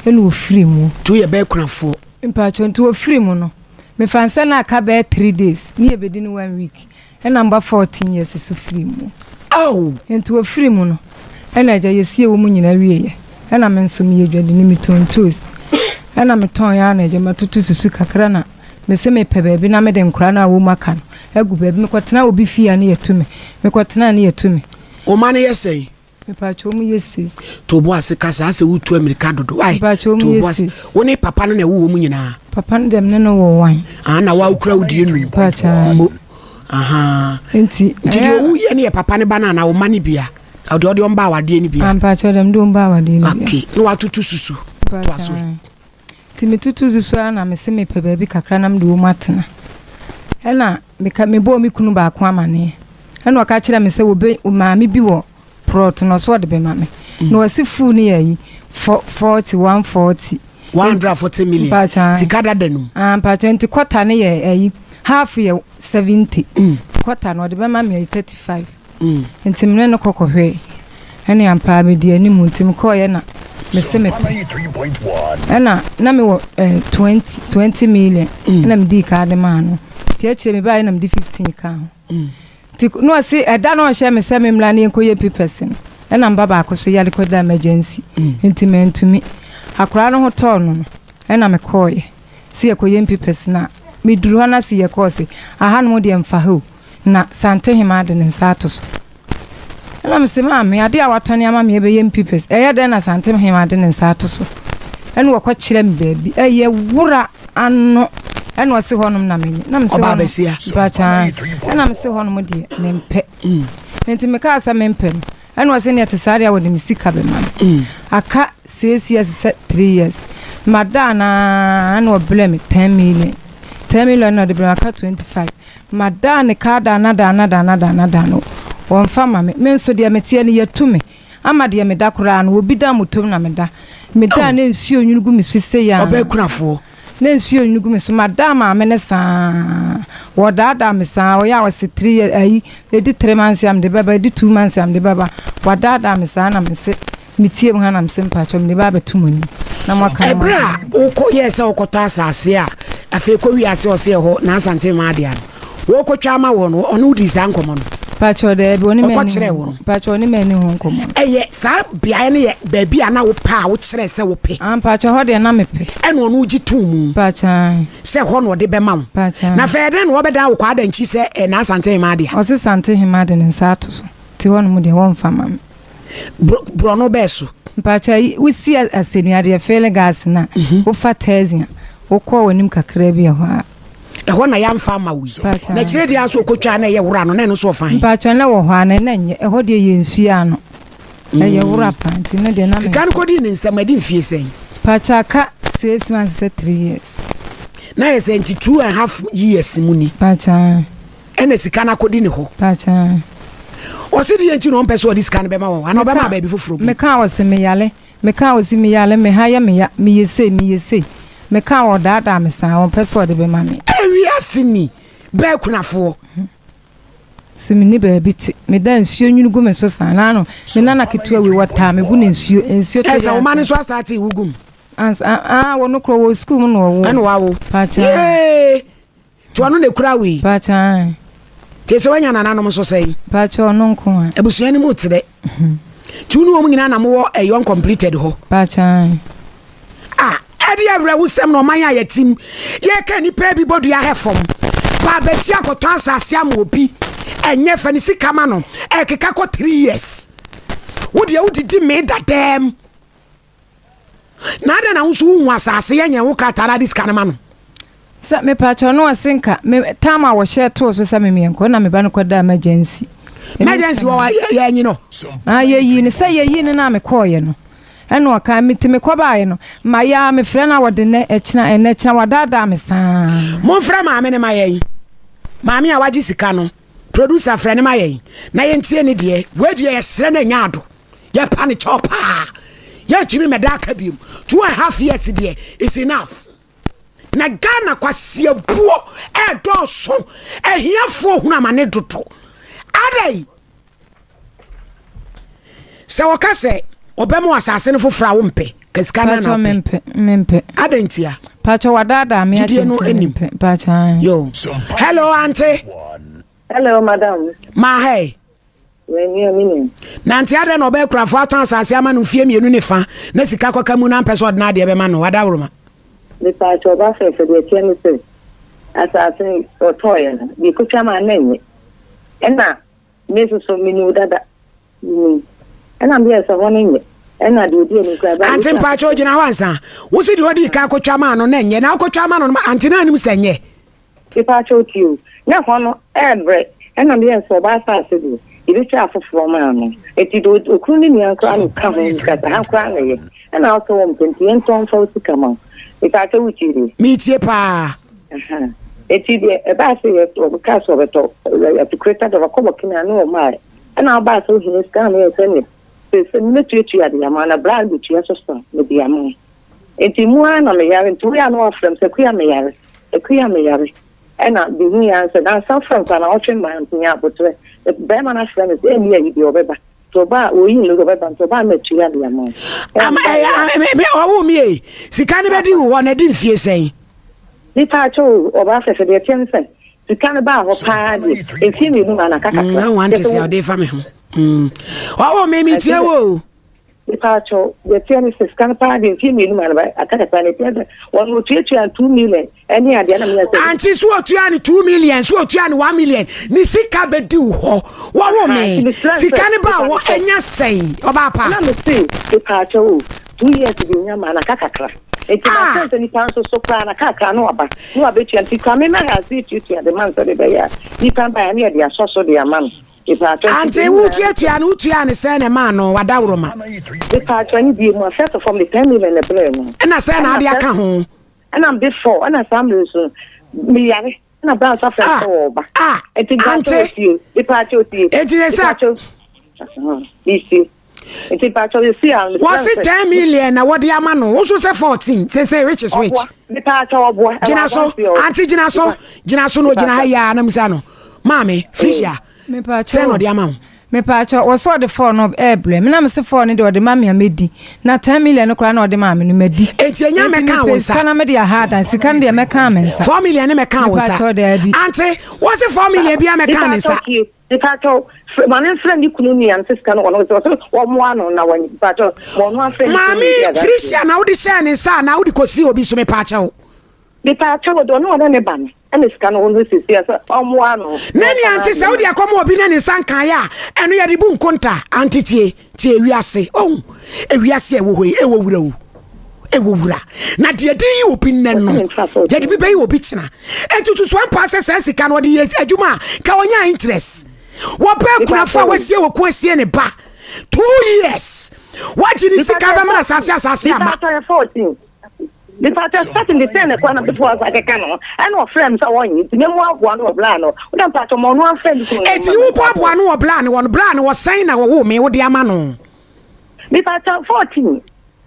ɛna ɔfirii mu. Nti woyɛ bɛɛ kunafoɔ? Mpakyɛw, nti ɔfirii mu no, mefa no sɛ na aka bɛyɛ 3 days ne yɛbɛdi no one week, ɛna mba 14 years so firii mu. Ao! Nti ɔfirii mu no, ɛna agya yɛsiee wɔn nyinaa wieeɛ, ɛna me nso meyɛ dwadini, metɔn ntoos. Ɛna metɔn yɛ a na agya matutu susu kakra na mese mepɛ baabi na mede nkora no a wɔn aka no agu baabi. Mekɔtena obi fie a ne yɛtu me. Mekɔtena ne yɛtu me. Wo mma no yɛ sɛn? Mepakyɛ wɔn yɛ sis. To bo ase kasa asɛ wotu amirika dodo. Wai? Mepakyɛ wɔn yɛ sis. Wo ne papa no na ɛwo wɔn nyinaa? Papa no deɛ me ne no wɔ wan. Ah na wa wokura wo die num. Mepakyɛ. Mo. Aha. Nti. Nti deɛ owu yɛ no yɛ papa ne ba no anaa wo mma no bia? Ɔde ɔde wɔn ba awadeɛ no bia? Ah mepakyɛ deɛ mede wɔn ba awadeɛ no bia. Okay. Na watoto susu. To aso ɛ. Nti metutu susu ara na mese mepɛ baabi kakra na mede wɔn atena. Ɛna meka mebɔɔ me kunu baako amaneɛ. Ɛna ɔka kyerɛɛ me sɛ wɔbɛ maame bi wɔ prɔt no ɔsɛ ɔde bɛma me. Mm. Na ɔse fuu no yɛ ayi 40 140. 140 million. Mpakyɛ. Sika dada no mu. Ah mpakyɛ nti kɔta no yɛ ayi half yɛ 70. Mm. Kɔta no ɔde bɛma me ayi 35. Mm. Nti me ne no kɔ kɔhwɛe. Ɛne ampa ara medi anim nti mekɔeɛ na mese mepɛ. Ɛna na mewɔ eh, 20, 20 million mm. ɛna medii kaa de maa no. Nti akyire mebaeɛ na mede 15 kaa ho. Mm. Nti na ɔse ɛda na ɔhyɛ me sɛ memmra ne yɛnkɔyɛ papers no. Ɛna mba baako so yare kɔda emergency. Mm. Nti mantumi. Akwaraa no ho tɔɔ no no ɛna mekɔeɛ sɛ yɛkɔyɛ papers no a meduru hɔ na se yɛkɔɔ se ahanom deɛ mfa ha o. Na Santehemaa de ne nsa ato so. Ɛna mese, Maame, adeɛ a watɔne ama me ɛbɛyɛ mpipes, ɛyɛ dɛn na Santehemaa de ne nsa ato so? Ɛna wɔkɔ kyerɛ me baabi, ɛyɛ wura ano, ɛna ɔse hɔnom na menye. Na mese Ɔbaa hɔnom, basia. mpakyɛw, ɛna mese hɔnom deɛ mempɛ. Nti mekaa sɛ mempɛ no, Ɛna ɔse neɛ ɛte saa deɛ wɔde me sika bɛma me. Aka six years sɛ three years. Madaa no ara ɛna ɔbrɛ me ten million. Ten million na ɔde brɛ me aka 25. Madaa ne kaa daa na daa na daa na daa na daa no ɔmfa ma me. Me nso deɛ meteɛ no yɛtu me ama deɛ meda koraa no obi da motom na meda. Meda na nsuo nwunu gu me so sei ara. Ɔbaa kunafoɔ. Na nsuo nwunu gu me so. Madaa maame no saa. Wɔdaadaa me saa. Ɔyɛ a ɔse three years ayi ɛdi three months a mede bɛba ɛdi two months a mede bɛba. Wadaadaa me saa na mese metie mu ha na mese mpakyɛw mede ba abɛto mo anim na moaka mo Ɛberɛ a wokɔ yɛɛ sɛ wokɔtɔ asase a afei kɔ wiase ɔse ɛhɔ na Asante mmaa dea no wɔkɔtwa ama wɔ no ɔne wo dii saa nkɔmmɔ no? Mpakyɛw daabi ɔne me Ɔkɔ anni kyerɛɛ ho wo no? Mpakyɛw ɔne me anni ho nkɔmmɔ no. Ɛyɛ saa beaeɛ no yɛ baabi a na wopɛ a wokyerɛɛ sɛ wopɛ? Ah mpakyɛw hɔ deɛ na mepɛ. Ɛna ɔno gye too mu? Mpakyɛw ae. Sɛ hɔ na ɔde bɛma wo? Mpakyɛw ae. Na afei ɛdɛn na wɔbɛdan wo kɔ adankyi sɛ ɛyɛ n'Asante Hemaa dea? Ɔse Sante Hemaa de ne nsa ato so nti hɔ nom deɛ wɔmfa ma me. Bro borɔno bɛɛ so? Mpakyɛw yi wosi asɛnnua deɛ fill gas no a wofa taxi a wokɔ w'anim kakra bi ɛhɔ a. Ɛhɔ na yɛamfa ama wo yi. Na kyerɛ deɛ aso ɔkɔtwaa na ɛyɛ wora no na ɛno nso ɔfa he? Mpakyɛw na ɛwɔ hɔ a na ɛna nyɛ ɛhɔ deɛ yɛ nsuo ano ɛyɛ wora paa nti no deɛ na Sika no kɔdii ne nsam ɛde mfie sɛn? Mpakyɛw aka six months sɛ three years. Na yɛ sɛ nti two and half years mu ni. Mpakyɛw. Ɛna sika no akɔdi ne hɔ. Mpakyɛw. Ɔse deɛ nti na ɔmpɛ sɛ ɔde sika no bɛma wɔ anaa ɔbɛma baabi foforɔ bi. Mekaa ɔse meyale Mekaa ɔse meyare, me ha yɛ me ya, meyɛ sei, meyɛ sei. Mekaa ɔdaadaa me saa, ɔmpɛ sɛ ɔde bɛma me. Ewiase ni, bɛɛ kunafoɔ. Se menni baabi te, meda nsuo nwunu gu me so saa. Naano, me nana ketewa wei, wɔtaa me gu no nsuo, nsuo tɔ yi Ɛsɛ wo ma no nso asate wo gum. Ansa, ah, wɔno korɔ wɔ sukuu mu na ɔwɔ. Ɛna wawo. Pakyɛ. Yee! Nti ɔno na ekura wei. Mpakyɛ ae. Nti sɛ wanya nananom nso sɛn? Mpakyɛ ɔno nko a. Abusua no mu terɛ. Nti wo ne wɔn nyinaa na mowɔ ɛyɔ uncompleted hɔ. Mpakyɛ ae. Ah, ɛde awerɛhosɛm na ɔman a yɛte mu. Yɛka nnipa bi bɔ dua hɛ fam. Baabasia akɔtɔ asase ama obi. Ɛnyɛ fɛ ne sika ma no. Ɛkeka kɔ three years. Wo deɛ wodidi mee dadaam. Na adɛn na wo nso wohu asase yɛ nyɛ ho krataa na ade sika no ma no? Sɛ mepakyɛw no ɔse nka me tam a wɔhyɛ too so sɛ me meɛnkɔ na me ba no kɔda emergency. Emergency wɔ yɛ anyi no. Ah yɛyi no sɛ yɛyi no na mekɔɔyɛ no ɛna ɔka mete mekɔbaeɛ no ma yɛ a mefrɛ no a wɔde nɛ ɛkyena ɛnɛ kyena wadaadaa me saa. Momfrɛ maame no ma yɛn. Maame a wagye sika no, producer frɛ no ma yɛn na yɛntie ne deɛ. Wei deɛ yɛsrɛ no ɛnyɛ ado. Yɛpa no kyɛw paa. Yɛntumi mmɛda aka biom. Two and half years deɛ is enough. Na Ghana kwasiabuo ɛɛdɔɔso. Ahiafoɔ hunu amane dodo. Adɛn? Sɛ wɔka sɛ ɔbɛma wɔ asase no foforɔ a wompɛ ka sika no na wopɛ. Mempɛ. Adɛn ntia? Pakyɛ wadaadaa me akyɛ no anim. Pakyɛ. Yo. Hello, auntie. Hello, madam. Ma hey. Na nti adɛn na ɔbɛyɛ kurafo atɔn asase ama no mfie mmienu ne fa na sika kɔka mu na mpɛ sɛ ɔde n'adeɛ bɛma no wadaworoma. Mepaakyɛw ɔbaa fɛɛfɛ deɛ ɛteɛ ne sɛ asaase no ɔtɔɔeɛ no deɛ ɛkɔtwa maa no ɛnyɛ ɛna me nso so menim wo dada menim ɛna meyɛɛ sɛ hɔ no nyɛ ɛna deɛ ɔdi anim koraa Ante mpaakyɛw gyina hɔ ansa wosi deɛ ɔdii kan kɔtwa maa no na ɛnyɛ na wokɔtwa ma no no ante na anim sɛ ɛnyɛ. Mepaakyɛw tie o, na hɔ no ɛɛbrɛ ɛna meyɛɛ sɛ ɔbaa asaase deɛ yɛbɛtwa afoforɔ maa no nti deɛ okunu ne nua koraa no ka ho nka sɛ ha koraa na ɛyɛ ɛna wosɛ wɔmpɛ nti yɛntɔn mfa wo sika ma wo. Mepaakyɛw wotie deɛ? Metie paa. Nti deɛ ɛbaa sɛ yɛ ɔkaa sɛ ɔbɛtɔ atukureta deɛ ɔkɔ bɔkene a ne ɔmaa ɛna ɔbaa sɛ ohia sika na meyɛ sɛ neɛ sɛ mɛtuatua de ama na bra a bɛtua so so a mede ama wo. Nti mu ara na meyare nti woyɛ a na wafrɛ me sɛ Akua meyare, Akua meyare ɛna mehu yɛ ara sɛ nansa frɛ me koraa naawɔtwe mmaa nti nya aboterɛ barima no afrɛ me sɛ ɛnni ayi deɛ ɔbɛba nti ɔba a ɔyi no ɔbɛba nti ɔba a matua de ama wo. Ama ɛyɛ me ɔwo me ei sika no bɛdi wo hɔ na ɛdi mfie sɛn? Nipa akyɛ o ɔbaa fɛfɛ deɛ ɛteɛ ne sɛ sika no baa hɔ paa deɛ mfie mmienu maa na aka kakra. Na wante sɛ ɔde fa me ho. Ɔwo me metie wo o. Mepaakyɛw, deɛ ɛteɛ ne sɛ sika no paa deɛ mfeɛ mmienu maa no ba aka kakra na ɛteɛ sɛ wɔn wɔtuatua 2 million ɛne adeɛ na meyɛ sɛ. Aunty so otua ne 2 million so otua ne 1 million ne sika bɛdi wo hɔ wɔwo me sika ne ba wɔ ɛnya sɛn ɔbaa pa. Na me se mepaakyɛw o 2 years de nya maa na aka kakra nti ma sɛ sɛ nipa nso so koraa na kakra no waba na wabɛtua nti kura me na ha ase tuatua de ma nsɛ de bɛyɛ a nipa ba ya ne yɛde asɔ so de ama no. Ante wo tuatua no wo tuaa no sɛn na ɛmaa no wadaworoma. Mepaakyɛw ne bie mu a first of all mede 10 million na ɛbrɛɛ no. Ɛna sɛn na ade aka ho. Ɛna mede four ɛna saa mmerɛ nso no meyare ɛna bra nso afrɛ me sɛ wɔɔba. Ah Ante mepaakyɛw tie mepaakyɛw tie. Eti yɛ sɛ. Mepaakyɛw mesie. Nti mepaakyɛw yɛsi a. Wɔsi 10 million na wɔde ama no woso sɛ 14 sɛ sɛ which is which. Mepaakyɛw ɔboa. Gyina so ante gyina so gyina so na ogyina ha yi a na musa no maame Felicia. Sɛn na ɔde ama wo. Mepaakyɛw, wɔsɛ ɔde four no ɛɛbrɛ me na mese four no deɛ ɔde ma me a mɛdi na 10 million no koraa na ɔde maa me no madi. Enti enya mɛkaa wo nsa. Sika na mede aha adan sika no deɛ mɛkaa me nsa. 4 million ne mɛkaa wo nsa. Mepaakyɛw daabi. Ante wɔse 4 million bia mɛkaa ne nsa. Mepaakyɛw ma ne nfrɛ ne kunu nua no sɛ sika no ɔno sɛ wɔmmoa no na wɔn mepaakyɛw ma ɔno afrɛ ne kunu Maame Felicia na wode hyɛɛ ne nsa anaa wode kɔsii obi so mepaakyɛw. Mepaakyɛw de ɔno ɔne ne ba no ɛna sika no wɔn sisi sɛ ɔmoa no. Na ni ante sɛ wode akɔma obi na ne nsa nkaeɛ a ɛno yɛde bu nkonta ante tie tie ewiase ɔhu ewiase a ɛwɔ hɔ yi ɛwɔ wura o ɛwɔ wura na deɛ de yi obi nnɛ no yɛde bi bɛyi obi kyena ɛnti susu ampa sɛ saa sika no ɔde yɛ adwuma a ka ɔnya interest wɔbɛ kunafo a wasie wɔ ko asie ne ba 2 years wagye ne sika bɛmana asase asase ama. Nipa kyɛ starting the same kwan na before ɔsa keka no ɛna ɔfrɛ mi sɛ wɔnye nti memu aboa no wɔ bla no wona mpakyɛ ma ɔno afrɛ mi kunu. Eti wo bɔ aboa no wɔ bla no wɔ no bla no wɔ sɛn na wɔwo me wode ama no. Nipa kyɛ 14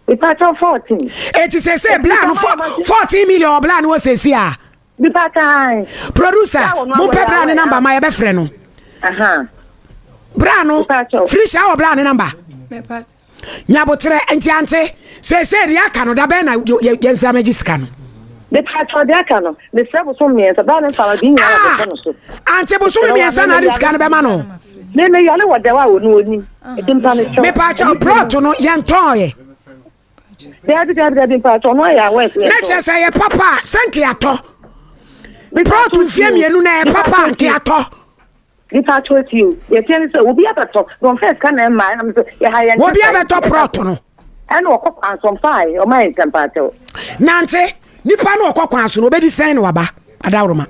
nipa kyɛ 14. Eti sɛ sɛ bla no 14 million wɔ bla no wɔ sɛsi a. Nipa kyɛ. Producer mo pɛ bla ne number ma yɛbɛfrɛ no. Bra no Felicia wɔ bla ne number. Nyaboterɛ nti ante seesei deɛ aka no da bɛn na yɛnsa mɛgye sika no. Mepatwɔ deɛ aka no mesrɛ bosom mmiɛnsa baa ne mfa ma bi nyinaa wɔ bɛtɔ no so. Ante bosom mmiɛnsa na ade sika no bɛma no. Me me yale wɔ dɛw a wɔn onim eti mpa ne kyɛw. Mepatwɔ plot no yɛntɔn yɛ. Dabi dabi dabi mpatwɔ ɔno ayɛ awɛ sɛ yɛtɔ. Ne kyerɛ sɛ yɛ papa a sɛ nka yɛatɔ. Plot mfie mmienu na yɛ papa a nka yɛatɔ. Nipa akyɛw tie o. Deɛ ɛteɛ ne sɛ obi abɛtɔ na ɔmfa sika na ɛmma ɛna sɛ yɛha yɛn. Obi abɛtɔ prɔt no. Ɛna ɔkɔ kwan so ɔmfa ayɛ ɔma yɛ ntɛm paakyɛw. Nante nipa no ɔkɔ kwan so no obedi sɛn na waba adaworoma.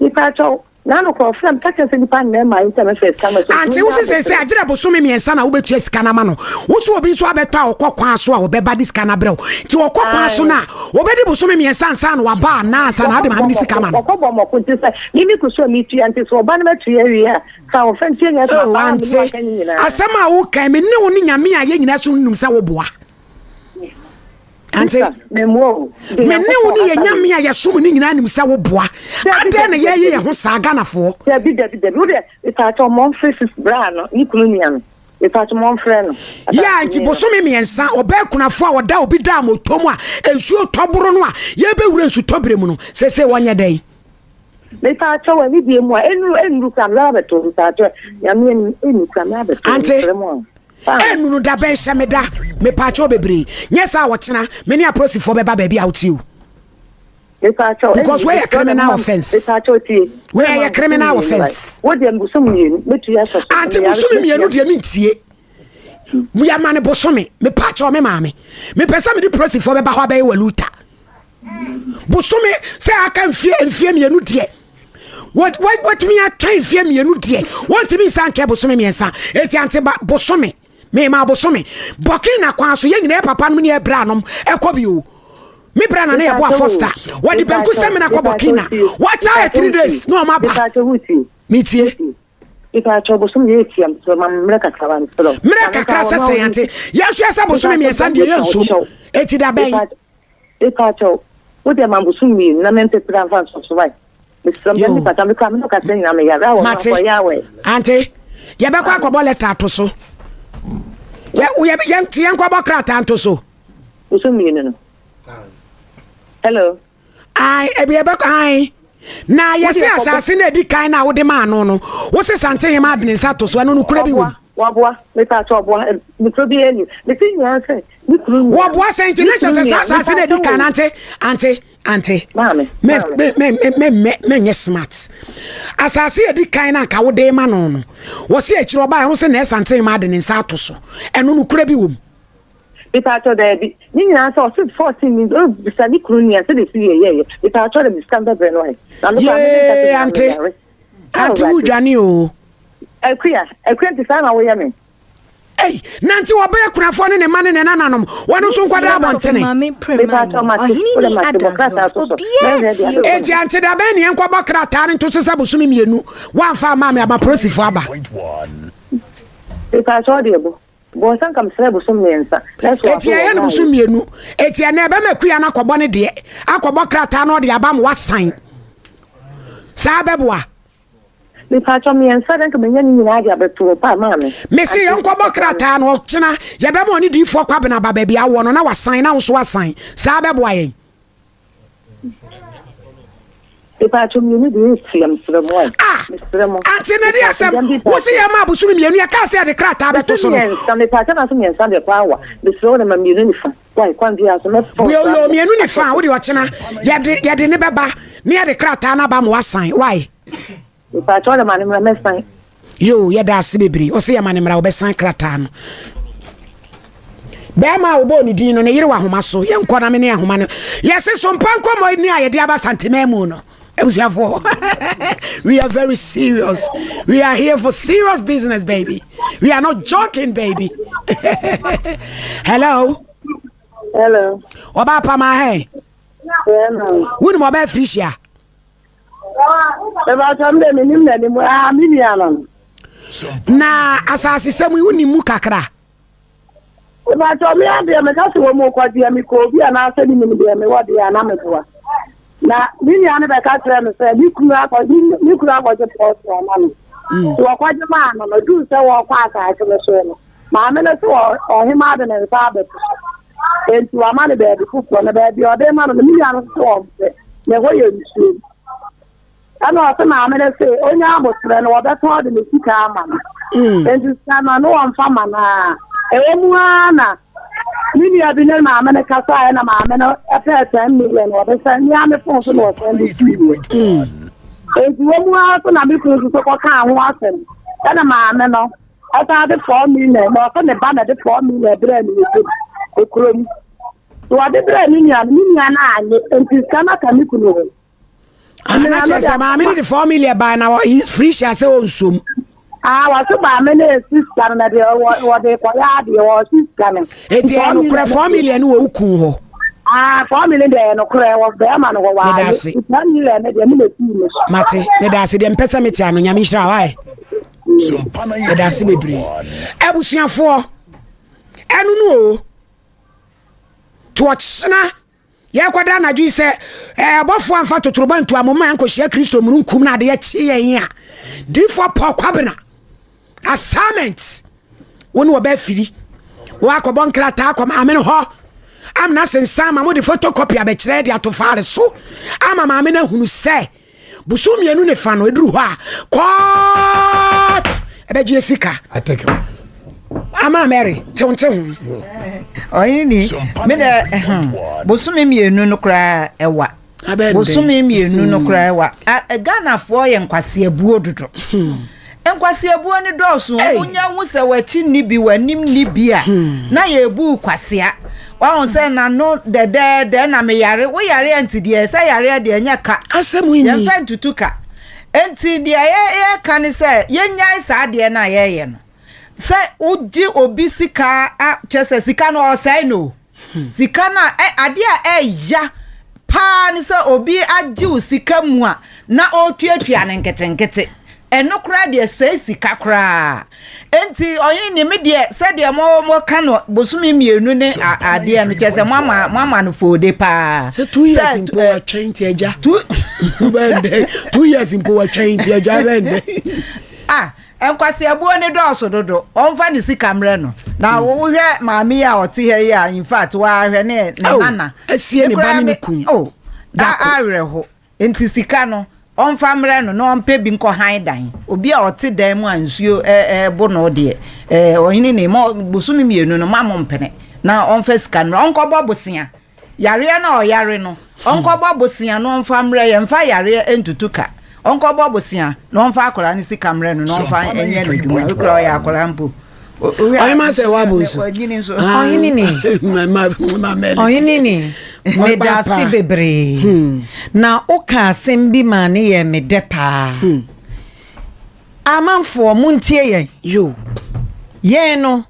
Nipa akyɛw na ano kɔ ɔfrɛ m ka kyerɛ sɛ nipa na ɛma yɛ ntɛm ɛfɛ sika no so. Ante wo sɛ sɛ agyerɛ bosome mmiɛnsa na wobɛtua sika no ama no wo so obi nso abɛtɔ a ɔkɔ kwan so a ɔbɛba de sika no abrɛ wo nti ɔkɔ kwan so no a Obedi bosome mmiɛnsa ansa na waba anaa ansa na ade maame ne sika ma no. Wɔkɔ bɔ mɔko nti sɛ mimi kusu a metua nti sɛ ɔba no matua awie a fa wo fa ntua nyinaa sɛ Oh, maba a mene ante. waka ne nyinaa. Asɛm a woka yi, me ne wo ne Nyame a yɛn nyinaa som no nim sɛ woboa. Ante. Sister, memmoa o. Deɛ Me ne wo Nyankopɔn ne yɛn asa Nyame a yɛsom no nyinaa nim sɛ woboa. Dabi, Adɛn na dabi, yɛyɛ dabi. yɛn ho saa, Ghanafoɔ? Dabi, dabi, dabi. Wo deɛ, mepaakyɛw mɔmfrɛ sis bra no, ne kunu nua no. Mepatwo mɔmfrɛ no. Yeah, nti bosome mmiɛnsa ɔbaa kunafo a ɔda obi da mɔtɔ mu a nsuo tɔ boro no a yɛbɛwura nsutɔ berɛ mu no seesei wɔnyɛ dɛn? Mepatwo wɔ ne deɛ mu a ɛnuru ɛnuru kora mmerɛ abɛtɔ mepatwo nyame anim ɛnuru kora mmerɛ abɛtɔ Ante mesrɛ mo a. ɛnunu da bɛn hyɛ me da mepatwo bebree nyɛ saa a ɔkyena me ne apolisifoɔ bɛba baabi a wote o. Because wei yɛ criminal offence. Wei yɛ criminal offence. Ante bosome mmienu deɛ mentie. Yɛma no bosome. Mepa kyɛw me maame. Mepɛ sɛ mede polisifoɔ bɛba hɔ abɛyɛ waluta. Bosome sɛ aka mfie mfie mmienu deɛ. Watumi atwɛn mfie mmienu deɛ. Wɔntumi nsa ntwɛn bosome mmiɛnsa. Eti ante ba bosome. Mema bosome. Burkina kwan so yɛn nyinaa yɛ papa nom ne yɛ bra nom ɛkɔ bi o. Me bra na ne yɛ boa foster. Wɔde banku sɛ mena kɔ Burkina. Wɔkyɛ ayɛ 3 days na ɔma ba. Metie. Mmerɛ kakra sɛ sɛn ante. Yɛn nso yɛsɛ bosome mmiɛnsa deɛ yɛn nsom. Eti da bɛn. Mepakyɛw, wo deɛ ma bosom mmienu na mempepere mfa nsɔ so wae. Mesrɛ mo, me pata me kora me no kasa nyinaa me yare awɔ Mate. akɔyɛ awɛ. Ante, yɛbɛkɔ akɔbɔ lɛta ato so. Yɛ, yɛ, yɛn, yɛnkɔbɔ krataa nto so. Bosom mmienu no. Hello. Ae, ebi yɛbɛkɔ, ae. Na yɛse asase no a ɛdi kan no a wode maa no no, wose Santehema de ne nsa to so, ɛno nokorɛ bi wom? Waboa, mepa kyɛ ɔboa, nokorɛ bi ani. Mese nyinaa sɛ, me kunu nua. Wɔboa sɛ nti na kyerɛ sɛ saa asase no a ɛdi kan no, ante, ante, ante. Maame, Me, me, me, me, me, me, menyɛ smart. Asase a ɛdi kan no a nka wode ma no no, wɔse akyiri ɔbaa ɛho sɛ na Santehema de ne nsa ato so, ɛno nokorɛ bi wom? Mepaakyɛw daabi. Ne nyinaa sɛ ɔse 14 ni ɔbisa ne kunu nua sɛdeɛ esi yɛ yɛɛyɛ. Mepaakyɛw dɛ me sika no bɛbrɛ no ayɛ. Na me koraa me ne nkasa Yee nyinaa ante meyare. ante Awurade. wodwane oo. Akua, Akua nti saa na woyɛ me? Ei, na nti wɔbɛyɛ kunafoɔ ne ne mma ne ne nananom, wɔn nso nkɔda abɔntene. Mepaakyɛw mate, wode mate bɔ krataa so so. Mɛhwɛ deɛ abɛkɔ Enti ante da bɛn ne yɛnkɔbɔ krataa no nto so sɛ bosome mmienu woamfa amma me ama polisifoɔ aba. Mepaakyɛw deɛ bɔ. Bɔɔ sɛ anka mesrɛɛ bosom mmiɛnsa, nanso Enti waso ɛyɛ no wɔn bosom ayɛ. mmienu. Enti ɛnɛ ɛbɛma akua no akɔbɔ ne deɛ, akɔbɔ krataa na ɔde aba ma wasan. Saa bɛboa. Mepatwɔ mmiɛnsa dɛ nka menya ne nyinaa de abɛto hɔ paa maame. Mese yɛnkɔbɔ krataa no ɔkyena yɛbɛma ɔne diifoɔ Kwabena aba baabi a wowɔ no na wasan na wo nso wasan. Saa bɛboa yɛn. Mepatwo mmienu deɛ ɛsia mesrɛ mo ɛ. Ah! Mesrɛ mo. Ante na de asɛm wo se yɛ ma abosome mmienu yɛ kaa sɛ yɛde krataa bɛto so no. Mmiɛnsa mepatwo na so mmiɛnsa deɛ kɔ awa mesrɛ wo de ma mmienu ne fa wai kwan biara so mɛfa Yo yo mmienu ne fa wo de ɔkyena yɛde yɛde ne bɛba ne yɛde krataa no aba ma wasan wai. Mepatwo ɔde ma ne mmra mɛsan. Yoo yɛda ase bebree ɔsɛ yɛma ne mmra ɔbɛsan krataa no. Bɛrima a wɔbɔɔ ne din no ne yere wɔ ahoma so yɛnkɔ na me ne ahoma no yɛse so mpa nkɔmmɔ ni a yɛde aba santeman mu no abusuafoɔ we are very serious we are here for serious business baby we are not joking baby hello hello ɔbaa pama hɛ wonim ɔbaa firihyia Mebakyɛ me de menim n'anim ah me nua no no. Na asase sɛm yi wonim mu kakra. Mebakyɛ me adeɛ meka sɛ wɔn mu kɔgyeɛ mekɔ obi anaasɛ menim deɛ mewɔ deɛ a na meboa. Na me nua no bɛka kyerɛ me sɛ me kunu akɔ me kunu akɔgye pɔɔto ama no. Mm. Wɔkɔgye maa no no duu sɛ wɔkɔ asase no so no maame no sɛ ɔhema de ne nsa abɛto so. Enti wama no baabi foforɔ na baabi a ɔde ma no no me nua no sɛ ɔmpɛ. Na ɛhɔ yɛ nsuo. Ɛna ɔse maame no se onya aboterɛ no wɔbɛtɔn de ne sika ama no. Mm. Enti sika no no wɔmfa ma no a. Ɛwɔ mu ara na me nua bi ne maame no kasaeɛ na maame no pɛɛ 10 million wɔde sɛ nea me fon so na wɔsɛn de siiɛ. Mm. Enti wɔ mu ara so na me kunu nso so kɔkaa ho asɛm. Ɛna maame no ɛsan de 4 million na ɔse ne ba na de 4 million brɛɛ no wɔ kurom. Wɔde brɛɛ me nua no, me nua no annye, enti sika no aka me kunu hɔ. Ah, na kyerɛ sɛ maame no de 4 million baa na firi hyɛ sɛ ɔnsom. Ah, wɔse maame no esi sika no na deɛ wɔde kɔyɛ adeɛ wɔsi sika no. Eti ɛyɛ nokorɛ 4 million no wɔ wo kun hɔ. Ah, 4 million deɛ ɛyɛ nokorɛ wɔ bɛrima no hɔ waa. Meda ase. 10 million no deɛ me na esi me so. Mate, meda ase deɛ mpɛ sɛ mete ano nyame nhyira wo ae. Meda ase bebree. Abusuafoɔ, ɛno no o. To ɔkyena yɛkɔda anadwo yi sɛ ɛbɔfoɔ amfa totorobɛnto amoma yɛnkɔhyia Kristo mununkum no adeɛ kye yɛn a difoɔ Paul Kwabena assignment wo ne wɔbɛ afiri wɔakɔbɔ nkrataa akɔ maame no hɔ amena sensan ma mode photocopy abɛkyerɛ de ato faale so ama maame no ahunu sɛ Bosom mmienu ne fa no ɛduru hɔ a court ɛbɛgye sika. Ama Mary tew nte ho. Ɔhene ni me dɛ hmm, bosome mmienu no koraa ɛwa. Bosome mmienu no koraa wa. Ghanafoɔ yɛ nkwaseabuo dodo. Nkwaseabuo no dɔɔso. Wonya hu sɛ w'akyi nni bi, w'anim nni bi a, na yɛrebu kwasea. Wahu sɛ n'ano dɛdɛɛdɛ na meyare. Woyare a nti deɛ sɛ yareɛ deɛ ɛnyɛ ka. Yɛmfa ntutu ka. Nti deɛ yɛka ne sɛ yɛnnyae saa adeɛ no a yɛreyɛ no. Sɛ wogye obi sika a, kyerɛ sɛ sika no ɔresɛe no o. Sika no a, adeɛ a ɛya paa ne sɛ obi agye wo sika mu a na ɔretuatua no nketenkete. Ɛno koraa deɛ sɛe sika koraa. Enti ɔhene ni me deɛ sɛdeɛ mo moka no bosome mmienu ne adeɛ no kyerɛ sɛ moama moama no foode paa. Sɛ two years mpo watwɛn nti agya. Two years mpo watwɛn nti agya bɛn dɛ. Ah Nkwaseabuo no dɔɔso dodo, ɔmfa ne sika mmerɛ no. Na hmm. wohwɛ maame yi a ɔte ha yi a, in fact, wahwɛ ne ne nana. Asie ne ba ne ne kun. Oh, awerɛho. Nti sika no, ɔmfa mmerɛ no na ɔmpɛ bi nkɔ han dan. Obi a ɔte dan mu a nsuo ɛɛbo no deɛ, ɛɛ ɔhene ne ma bosome mmienu no ma mo mpene na ɔmfa sika no ɔnkɔbɔ bosea. Yareɛ no a ɔyare no, ɔnkɔbɔ bosea na ɔmfa mmerɛ, yɛmfa yareɛ ntutu ka. Ɔnkɔbɔ bosea na ɔmfa akwadaa no sika mmerɛ no na ɔmfa nyɛ n'adwuma. Wokura ɔyɛ akwadaa mpo. Ɔhema sɛ wabo nso. Ɔhene ni. Ɔhene ni. Meda ase bebree. Hmm. Na woka asɛm bi maa ne yɛ me dɛ paa. Hmm. Amanfoɔ montie yɛn. Yo. Yɛn no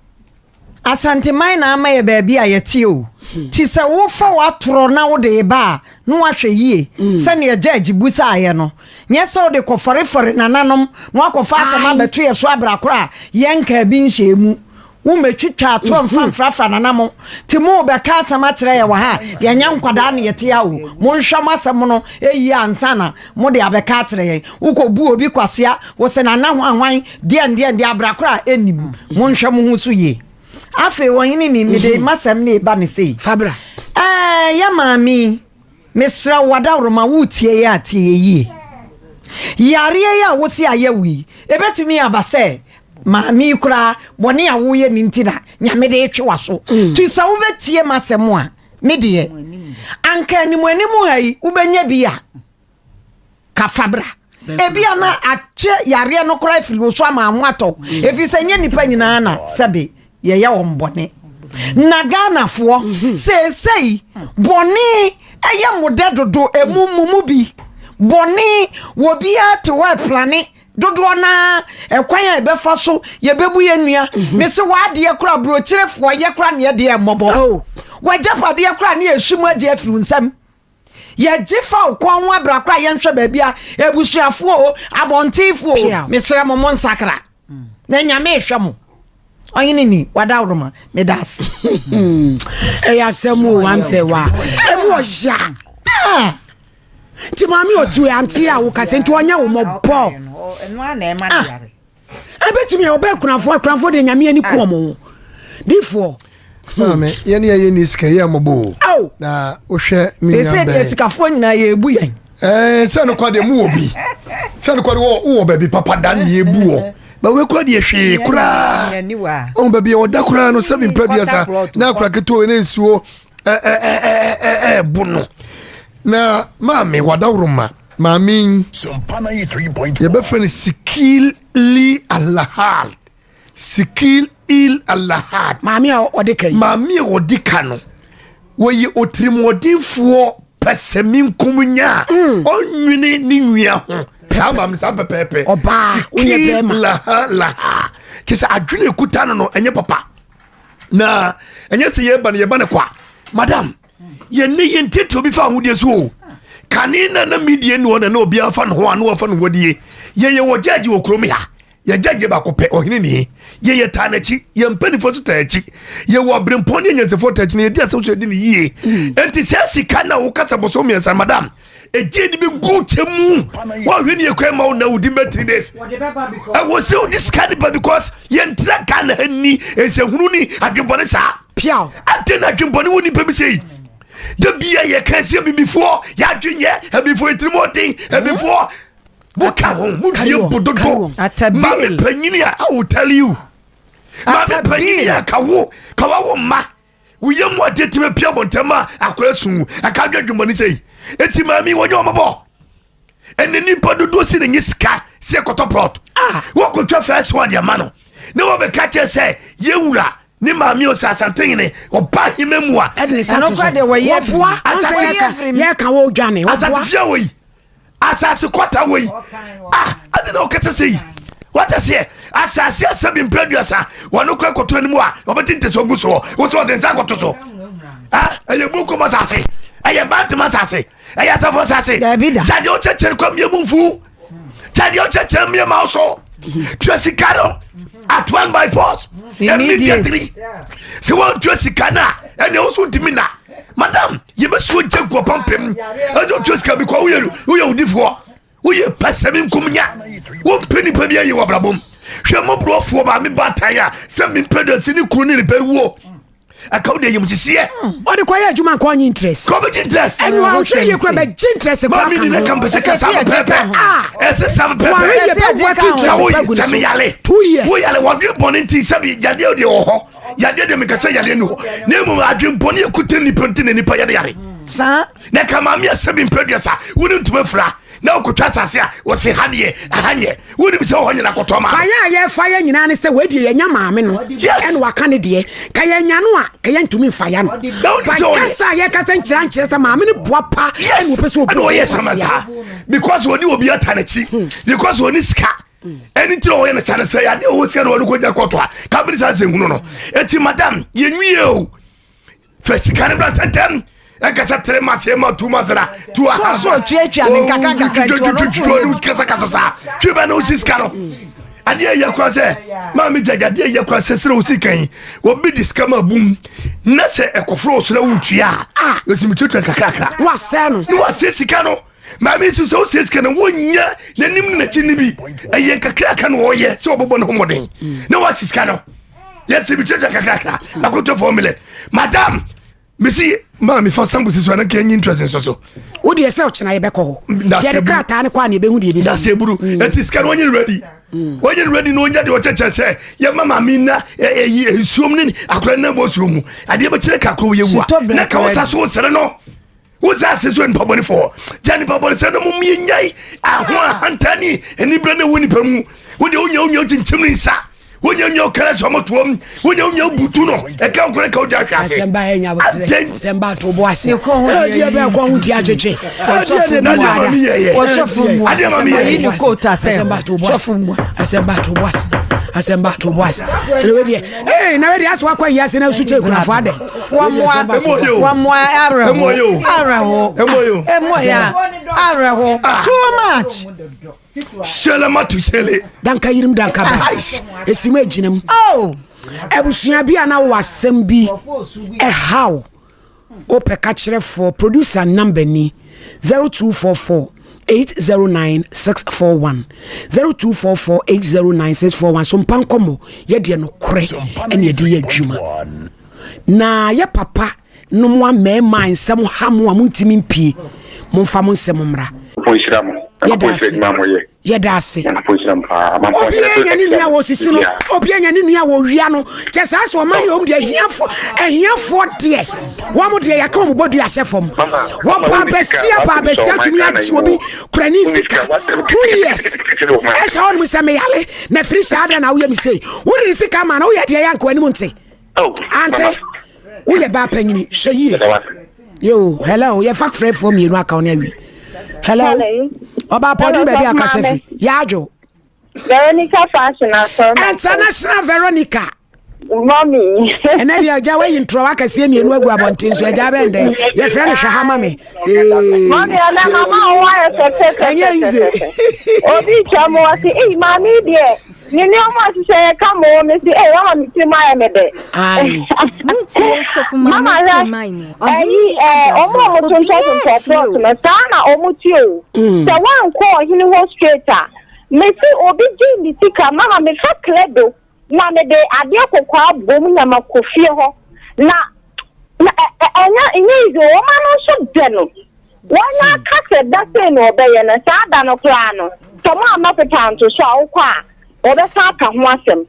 Asanteman na ama yɛ baabi a yɛte o. Nti sɛ wofa w'atorɔ na wode reba a, na woahwɛ yie sɛdeɛ judge busaeɛ no. Nyɛ sɛ wode kɔfɔrefɔre nananom na woakɔfa asɛm abɛto yɛ so abra koro a yɛnkaa bi nhyɛɛ mu. Wommɛtwitwa atorɔ mfa mfrafra nana mo. Nti morebɛka asɛm akyerɛ yɛ wɔ ha a, yɛnyɛ nkwadaa na yɛte ha o. Monhwɛ mo asɛm no yie ansa na mode abɛka akyerɛ yɛn. Wokɔbu obi kwasea, wose nana hwanhwan, Deɛn deɛn deɛ abra koraa ɛnnim. Monhwɛ mo ho so yie. Afei ɔhene ni mede m'asɛm no reba no sei. Fa bra. Ɛɛ yɛ maame yi, mesrɛ wo adaworoma woretie yɛn a tie yɛn yie. Yareɛ yi a wose ayɛ wo yi, ɛbɛtumi aba sɛ maame yi koraa bɔne a woyɛ no nti na Nyame de retwe w'aso. Nti sɛ wobɛtie m'asɛm a, me deɛ, anka animuanimu ha yi wobɛnya bi a, ka fa bra ebi a na akyɛ yareɛ no koraa afiri wo so ama ho atɔ mm. ɛfiri sɛ nyɛ nnipa nyinaa na sɛbe yɛyɛ wɔn bɔne na ghanafoɔ mm-hmm. seesei bɔne ɛyɛ mo dɛ dodo ɛmu mu mu bi bɔne wɔ biara te hɔ ɛplane dodoɔ naa ɛkwan a ɛbɛfa so yɛbɛbu yɛ nua mm-hmm. mese w'adeɛ koraa burokyerefoɔ yɛ koraa neɛ deɛ mmɔbɔ oh. w'agyapadeɛ koraa ne yɛhyi mu agye afiri wo nsam Yɛgye fa wo kɔn ho abira koraa yɛnhwɛ baabi a abusuafoɔ o abɔntenfoɔ o mesrɛ mo mo nsakra na nyame rehwɛ mo ɔhene ni wadaworoma meda ase. ɛyɛ asɛm o wam sɛ wa ɛmu ɔya ah. nti maame ɔtiwe ante a woka sɛ nti ɔnyɛ wo mɔbɔ ah. Ɛbɛtumi a ɔbɛ akunafoɔ akunafoɔ deɛ nyame ani ku wɔn ho difoɔ. Maame yɛn ni yɛn ni sika yɛ mɔbɔ o. Na wohwɛ mi nua bɛn. Sɛ deɛ sikafoɔ nyinaa yɛ ebu yɛn. Ɛɛ sɛ no kɔ deɛ mu wɔ bi sɛ no kɔ deɛ wɔ wɔ baabi papa da ne yɛ ebu wɔ ba wei kura deɛ hwee koraa ɔn baabi a ɔda koraa no sɛbi mpɛ duasa na akora ketewa ne nsuo ɛɛ ɛɛ ɛɛ ɛɛbo no na maame wadaworoma. Maame yi, yɛbɛfrɛ no Sikili Alahad. Sikil il Alahad. Maame a ɔde ka yi. Maame a ɔde ka no, wɔyɛ otirimuɔdenfoɔ pɛsɛmenkominya a mm. ɔnwene ne nua ho. Saa maame saa pɛpɛɛpɛ. Ɔbaa wonyɛ bɛrima. Laha laha. Kyɛ sɛ adwene ekuta no no ɛnyɛ papa. Na ɛnyɛ sɛ yɛba no yɛba no kwa. Madam. Yɛn ne yɛn tete obi fa ahodie so o. Kane na na media ni hɔ na na obiara fa ne ho a na wafa ne ho adie. Yɛyɛ wɔ gyɛgye wɔ kurom ha. Yɛ gyɛgye baako pɛ ɔhene ni. Yɛyɛ taa n'akyi. Yɛn mpanimfoɔ nso taa akyi. Yɛwɔ abirempɔn ne anyansafoɔ taa akyi na yɛdi asɛm so yɛdi ne yie. Enti saa sika na wokasa bɔsɔ mmiɛnsa madam. Egye de bi gu kyɛ mu. Wɔhwɛ ne yɛ kwan ma wo na wodi bɛ three days. Ɛwɔ sɛ wodi sika ne ba because yɛntena Ghana ha ni nsɛhunu ni adwembɔne saa. Piaw. Adɛn na adwembɔne wɔ nipa bi sei? Da bia yɛka sɛ abibifoɔ yɛadwenyɛ abibifoɔ yɛtirim ɔden abibifoɔ moka ho modue bo dodo maame panyini a I will tell you maame panyini a ka wo ka wawo mma. Woyɛ mu adeɛ tumi pia abɔntɛm ma akora su ɛka adwa adwummɔne sɛ yi. Eti maame wɔnyɛ wɔn bɔ. Ɛnɛ nipa dodoɔ si na nye sika si ɛkɔtɔ plot. Ah. Wɔkɔtwa first one deɛ ma no. Ne wɔbɛka kyerɛ sɛ yɛwura ne maame ɔsɛ asantehene ɔba ahema mu a. Ɛde ne sa to so. Wɔboa ɔnsɛ yɛka wɔ dwane. Asante fia wɔ yi. Asase kɔta wɔ yi. Ah, adi na ɔkɛsɛ sɛ yi. Wata seɛ asase asɛ bi mpɛ aduasa wɔn kɔ ɛkɔtɔ anim a ɔbɛte ntɛsɛ ɔgu soɔ wosɛ ɔde nsa akɔto so. Ah, ɛyɛ bukom asase ɛyɛ bantam asase ɛyɛ asafo asase. Kyadeɛ ɔkyɛkyɛre kɔ mmea mu nfu. Kyadeɛ ɔkyɛkyɛre mmea ma so. Tua sika no at one by force immediately. Sɛ wɔn tua sika no a ɛnna ɛwɔ ntumi na madam yɛbɛsuo gya gu ɔpampam ɛsɛ otua sika bi kɔ woyɛ woyɛ wodifoɔ woyɛ pɛsɛmi nkomnya wompɛ nipa bi ayi wɔ abrabɔ mu hwɛ mmɔborɔfoɔ maame baatan a sɛ mempɛ dɔ si ne kunu ne ne bɛ wuo ɛka wo deɛ yam hyehyeɛ ɔde kɔyɛ adwuma nka ɔnye interest kɔbɛgye interest ɛnu ahwɛ yie kura bɛgye interest kura kan ho maame ni ne ka mpɛsɛ kasa pɛpɛ ɛsɛ sa pɛpɛ wɔn yɛ bɛ work interest bɛ gu ne so 2 years wo yale wɔdwe bɔne nti sɛbi yadeɛ deɛ wɔ hɔ yadeɛ deɛ meka sɛ yadeɛ ni hɔ na mmom adwembɔne ɛkuta nnipa nti na nnipa yɛde yare saa na ka maame asɛ bi mpɛ duasa wone ntoma fira na wokɔtwa asase a wɔse ha deɛ aha nyɛ wonim sɛ wɔhɔ nyina kɔtɔ ma fayɛ a yɛfa yɛ nyinaa ne sɛ wɔadie yɛnya maame no ɛna waka ne deɛ ka yɛnya no a ka yɛntumi mfa ya no bakasa a yɛkasa nkyerɛ nkyerɛ sɛ maame no boa pa ɛna wɔpɛ sɛ obi ɔyɛ sama saa because wɔne obi ata n'akyi hmm. because wɔne sika ɛne nti na ɔyɛ no saa no sɛ yɛade ɔwɔ sika no wɔde kɔgya kɔtɔ a kabere saa sɛ hunu no ɛti madam yɛnwie o fa sika no bra ntɛntɛm ɛkasa tere ma sɛ ma tu ma sra tu aha so tuatua ne nkakra nkakra nti ɔno nko kasa kasa saa twe bɛ na wosi sika no adeɛ yɛ kora sɛ maa mi gyagya adeɛ yɛ kora sɛ srɛ wosi kan yi obi di sika ma bum na sɛ ɛkɔforo wo so na wotua a ɛsi mi tuatua nkakrakra wasɛ no ne wasɛ sika no Maame nso sɛ wosie sika no wonnya n'anim ne n'akyi no bi ɛyɛ nkakraka na ɔyɛ sɛ ɔbɛbɔ ne ho mmɔden na wahye sika no yɛsɛ metuatua kakrakra akɔtɔ 4 million madam mesi maa mefa sambo si so ana nka ɛnyi interest nso so wodeɛ sɛ ɔkyena yɛbɛkɔ hɔ yɛde krataa no kɔ a ne yɛbɛhu deɛ ɛbɛsi dasɛ buru ɛti sika no wɔnyɛ ready wɔnyɛ ready na ɔnya deɛ ɔkyɛkyɛ sɛ yɛma maame na ɛyi nsuom ne akora no bɔ nsuom mu adeɛ bɛkyerɛ kakoro yɛwu a na ka wɔsa so sere no Wo sɛ ase so nipa bɔnefoɔ gya nipa bɔne sɛ no mom yɛnyai aho ahantan ne aniberɛ ne ɛwɔ nipa mu wode wonya wonya wokyinkyim ne nsa wonya wonya wokara sɛ ɔmɔtoam wonya wonya wobutu no ɛka wo kora ka wogya ahwe ase asɛmba ɛnya wotrɛ asɛmba ato bo ase ɛdeɛ bɛɛ kɔ ho ntia twetwe ɛdeɛ ne bi wada adeɛ ma meyɛyɛ asɛmba ato bo ase asɛmba ato bo ase asɛmba ato bo ase ɛna wedeɛ ee na wedeɛ asɛ wakɔ yi ase na nsu kyɛ kunafo adɛ Wamoa wamoa awerɛho awerɛho emu ya awerɛho too much. Sele ma tu sele. Danka yirim danka ba. Esi mu egyina mu. Oh. Abusua bi a na wɔ asɛm bi ɛhaw wopɛ ka kyerɛfoɔ producer number ni 0244 809 641 0244 809 641 so mpa nkɔmmɔ yɛdeɛ nokorɛ ɛne yɛde yɛ adwuma Na yɛ papa nom a mmarima a nsɛm ha mo a montumi mpie, momfa mo nsɛm mmra. Yɛda ase. Yɛda ase. Obi anya ne nua wɔ sisi no, obi anya ne nua wɔ wia no. Kyɛ saa sɛ ɔma ne ɔm deɛ ahiafoɔ ahiafoɔ deɛ wɔn deɛ yɛka wɔn bɔ dua hyɛ fam. Wɔbɔ abasia bɔ abasia tumi agye obi kurani sika 2 years. Ɛhyɛ hɔ nom sɛ meyale na firi hyɛ adan na woyɛ me sei. Wode ne sika ma na woyɛ deɛ yɛ anka w'anim nte. Ante, woyɛ baa panyini, hwɛ yie. Yo, hello, yɛfa frɛfoɔ mmienu aka wo ne awie. Hello, ɔbaa pɔdene baabi a kasa firi. Yɛadwo. Veronica Fashion asɔre. International Veronica. Mommy. Ɛnɛ deɛ agya wayi ntorɔwa akɛseɛ mmienu agu abɔnten so agya bɛn dɛ yɛfrɛ no hwɛ ha ma me. Mommy ɔnɛ mama wo ayɛ fɛfɛfɛ. Ɛnyɛ easy. Obi twa mu wɔ se, ei maame deɛ. Ne nneɛma a ɔhyehyɛ yɛ kama o, mese ei wama me tirim ayɛ me dɛ. Wotie Sɔfo Maame Mama hwɛ, Premae mu. Ɔhene ɛyi ni ɛɛ ada ɔmo so. a ɔmo tontɔn Obiara tontɔn tie plot o. no saa na ɔmo te o. Sɛ woankɔ ɔhene hɔ straight a, mese obi gyee me sika, mama mefa kledo na mede adeɛ kɔkɔɔ abom na makɔ fie hɔ na na ɛ ɛ ɛnyɛ ɛnyɛ easy o, ɔma no nso dɛ no. Wɔn aka sɛ da sei na wɔbɛyɛ no, saa da no koraa no, sɛ moamma pepa anto so a, wokɔ a, wɔbɛsan aka ho asɛm.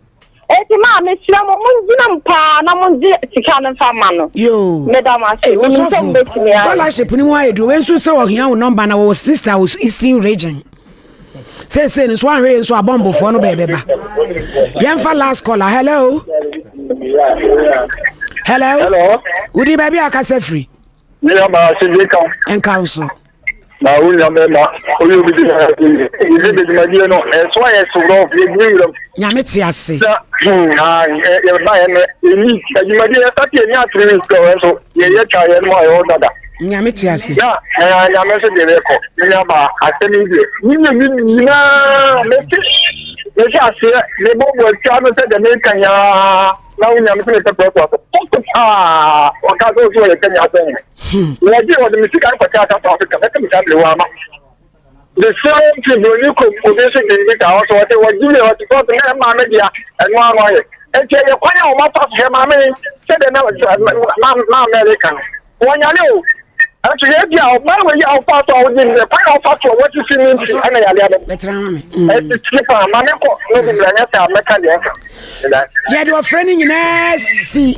Eti maa mesrɛ mo mongyina mu paa na mongye sika no mfa mma no. Yoo. Meda mo ase. Hey, Menim sɛ ɔsɔfo, mobɛtumi ayɛ. scholarship no mu ayɛ duro. Wei nso sɛ ɔhia wo nɔmba na wɔwɔ sister wɔ Eastern region. Seesei no nso ahwɛ yɛ nso abɔnbofoɔ no bɛɛbɛba. Yɛmfa last caller. Hello. Hello. Hello. Wodi baabi a akasa firi. Me nua baa ase bi ka. Nka wo so. Na wo nua bɛrima oyɛ obi di na ɛdi yɛ de dwumadie no ɛso ayɛ so rɔf yɛ giri wuram. Nyame te ase. Na hmm ha yɛ ba yɛ no ɛni adwumadie yɛ sati ɛni atiri weeks kɛ wɔn so yɛ yɛ twa yɛ no ayɛ ɔdada. Nyame te ase. Na ɛɛ nyame nso deɛ bɛkɔ me nua baa asɛm yi deɛ ne yɛ ne nyinaa mete mete aseɛ mebɔ bɔ atwa no sɛ deɛ meka nyaa. na wo nyame sɛ mepɛ prɛko so kɔkɔ paa ɔka sɛ ɔsɛ ɔyɛ kanya asɛn wɔgye wɔde me sika no kɔkyɛ asa South Africa mɛka me saa bere wɔ ama the same thing broni kom obi nso de bi saa ɔsɛ ɔsɛ wɔgye me ɔte sɛ ɔsɛ na ɛmaa me dea ɛno ano ayɛ nti ɛyɛ kwan a wɔn afa so hwɛ maame sɛdeɛ na maame reka no Wɔnyare o. Nanso yɛ bi a ɔbaa wei a ɔfa so a wogye ne kwan a ɔfa so a wɔasisi ne nti ɛna yare aba. Bɛtena ma me. Ɛsisi paa ma me kɔ na obi mmra nyɛ saa mɛka deɛ ɛka. Yɛde ɔfrɛ no nyinaa si.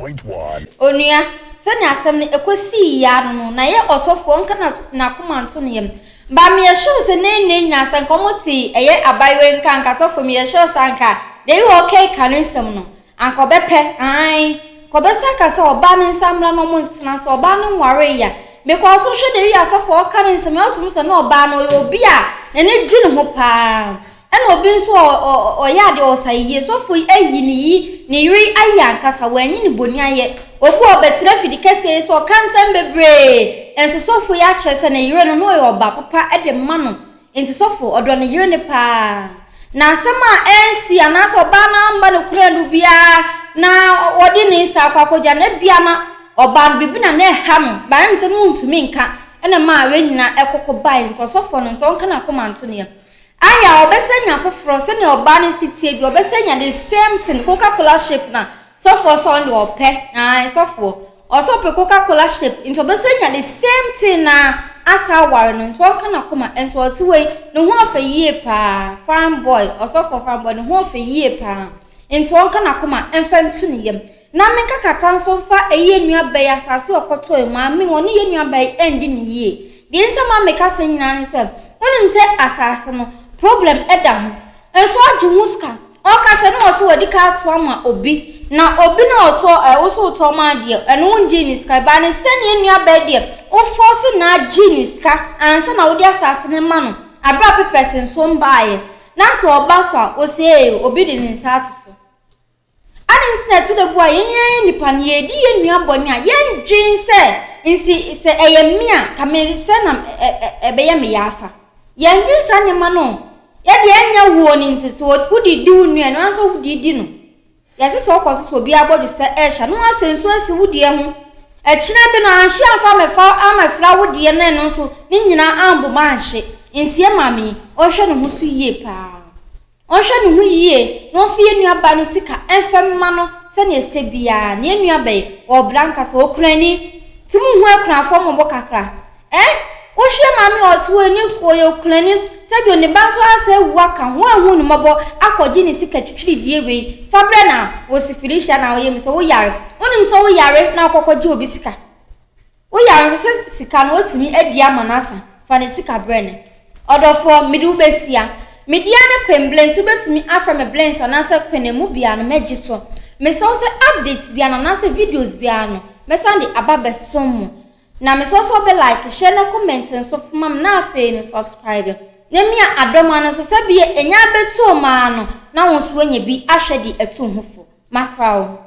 Onua, sɛnea asɛm no ɛkɔsii yia no no, na yɛ ɔsɔfoɔ ɔnka n'akoma nto ne yam. But meyɛ sure sɛ ne nne nyinaa sɛ nka ɔmo te ɛyɛ abayewa yi nka anka sɔfoɔ meyɛ sure sɛ anka the way ɔkeka ne nsɛm no Anka ɔbɛpɛ, aane, nka ɔbɛsan aka sɛ ɔbaa no nsa mmra na ɔmo ntena sɛ ɔbaa no nwaree a, because wohwɛ the way asɔfoɔ ɔka ne nsɛm a wotumi sɛ na ɔbaa no ɔyɛ obi a n'ani gye ne ho paa, ɛna obi nso a ɔyɛ adeɛ ɔsa yie, sɔfoɔ yi ayi ne yi ne yere ayɛ ankasa, wanyi ne boni ayɛ, obi a ɔbɛtena fidi kɛseɛ yi so ɔka nsɛm bebree, nso sɔfoɔ yi akyerɛ sɛ ne yere no na ɔyɛ ɔba papa de ma no, Enti sɔfo, ɔdɔ ne yere no paa. Na asɛm a ansi anaasɛ ɔbaa no amma no kura no biara na ɔde ne nsa akɔ akɔgya no, ebia na ɔbaa no biribi na na ɛha no, but ɛne sɛ na ɔntumi nka ɛna ɛmaa wei nyinaa ɛkɔkɔ bae. Nti ɔsɔfoɔ no nso ɔnka n'akoma nto ne yam. Ayɛ a ɔbɛsan anya foforɔ sɛnea ɔbaa no si teɛ bi, ɔbɛsan anya the same thing, Coca Cola shape na Sɔfoɔ sɛ ɔno deɛ ɔpɛ ae sɔfoɔ ɔsɛ ɔpɛ coca cola shape nti ɔbɛsɛ nya the same thing na asa aware no nti ɔnka n'akoma nso ɔte wei ne ho ɔfɛ yie paa fine boy ɔsɔfoɔ fine boy ne ho ɔfɛ yie paa nti ɔnka n'akoma mfa ntu ne yam na menka kakra nso mfa ɛyi yɛ nua bɛyi asase ɔkɔtɔɔ yi maame no ɔne yɛ nua bɛyi ɛndi ne yie deɛ nti ma meka sɛ nyinaa ne sɛ wonim sɛ asase no problem ɛda ho Nso ɔgye ho sika. Ɔka sɛ na ɔse wadi ka ato ama obi na obi na ɔtɔ ɛ wo so wotɔ maa deɛ ɛno wongyee ne sika ɛbaa ne sɛ ne nua bɛɛ deɛ wo fɔɔse no agye ne sika ansa na wode asaase no ma no aberɛ a papers nso mbaayɛ na sɛ ɔba so a ɔse ee obi de ne nsa ato so. Adɛn nti na ɛtɔ da bi a yɛn ara nnipa no yɛredi yɛn nua bɔne a yɛndwen sɛ nti sɛ ɛyɛ me a ka me sɛ na ɛbɛyɛ me ya afa? Yɛndwen saa nneɛma no. Yɛde ɛnyɛ woɔ no nti sɛ wode di wo nua no ansa wode di no. Yɛse sɛ wokɔto sɛ obi abɔdwe sɛ ɛhyɛ no asɛ nsuo asi wo deɛ ho. Ɛkyena bi no anhye amfa amɛfa amɛfra wo deɛ no ɛno nso ne nyinaa ambom anhye. Nti yɛ maame yi ɔnhwɛ ne ho so yie paa. Ɔnhwɛ ne ho yie na ɔmfa yɛn nuabaa no sika mfa mma no sɛdeɛ ɛsɛ biara. Na yɛn nuabaa yi, ɔwɔ bra ankasa, ɔkurani. Nti monhu akunafoɔ mmɔbɔ kakra. Eh? Wohwɛ maame a ɔte hɔ yi, ne ɔyɛ okurani, sɛdeɛ ne ba nso asɛ awu aka ho, woanhu no mmɔbɔ akɔgye ne sika twitwiridie wei fa brɛ no a, ɔsi Felicia na ɔyɛ me sɛ woyare. Wonim sɛ woyare na wokɔkɔgye obi sika. Wo yare nso sɛ sika no watumi adi ama no asa, fa ne sika brɛ no. Ɔdɔfoɔ, mede wo bɛsia. Me dea ne Queen Blens, wobɛtumi afrɛ me Blens anaasɛ Queen emu biara no mɛgye so. Mesrɛ wo sɛ update biara no anaasɛ videos biara no mɛsan de aba bɛsom mo. Na mesrɛ wo sɛ wobɛ like, share na comment nso ma me na afei no subscribe. Na mia adɔma no nso sɛ bia ɛnya abɛtoo maa no na wo nso woanya bi ahwɛ de atu wo ho fo. Makra wo.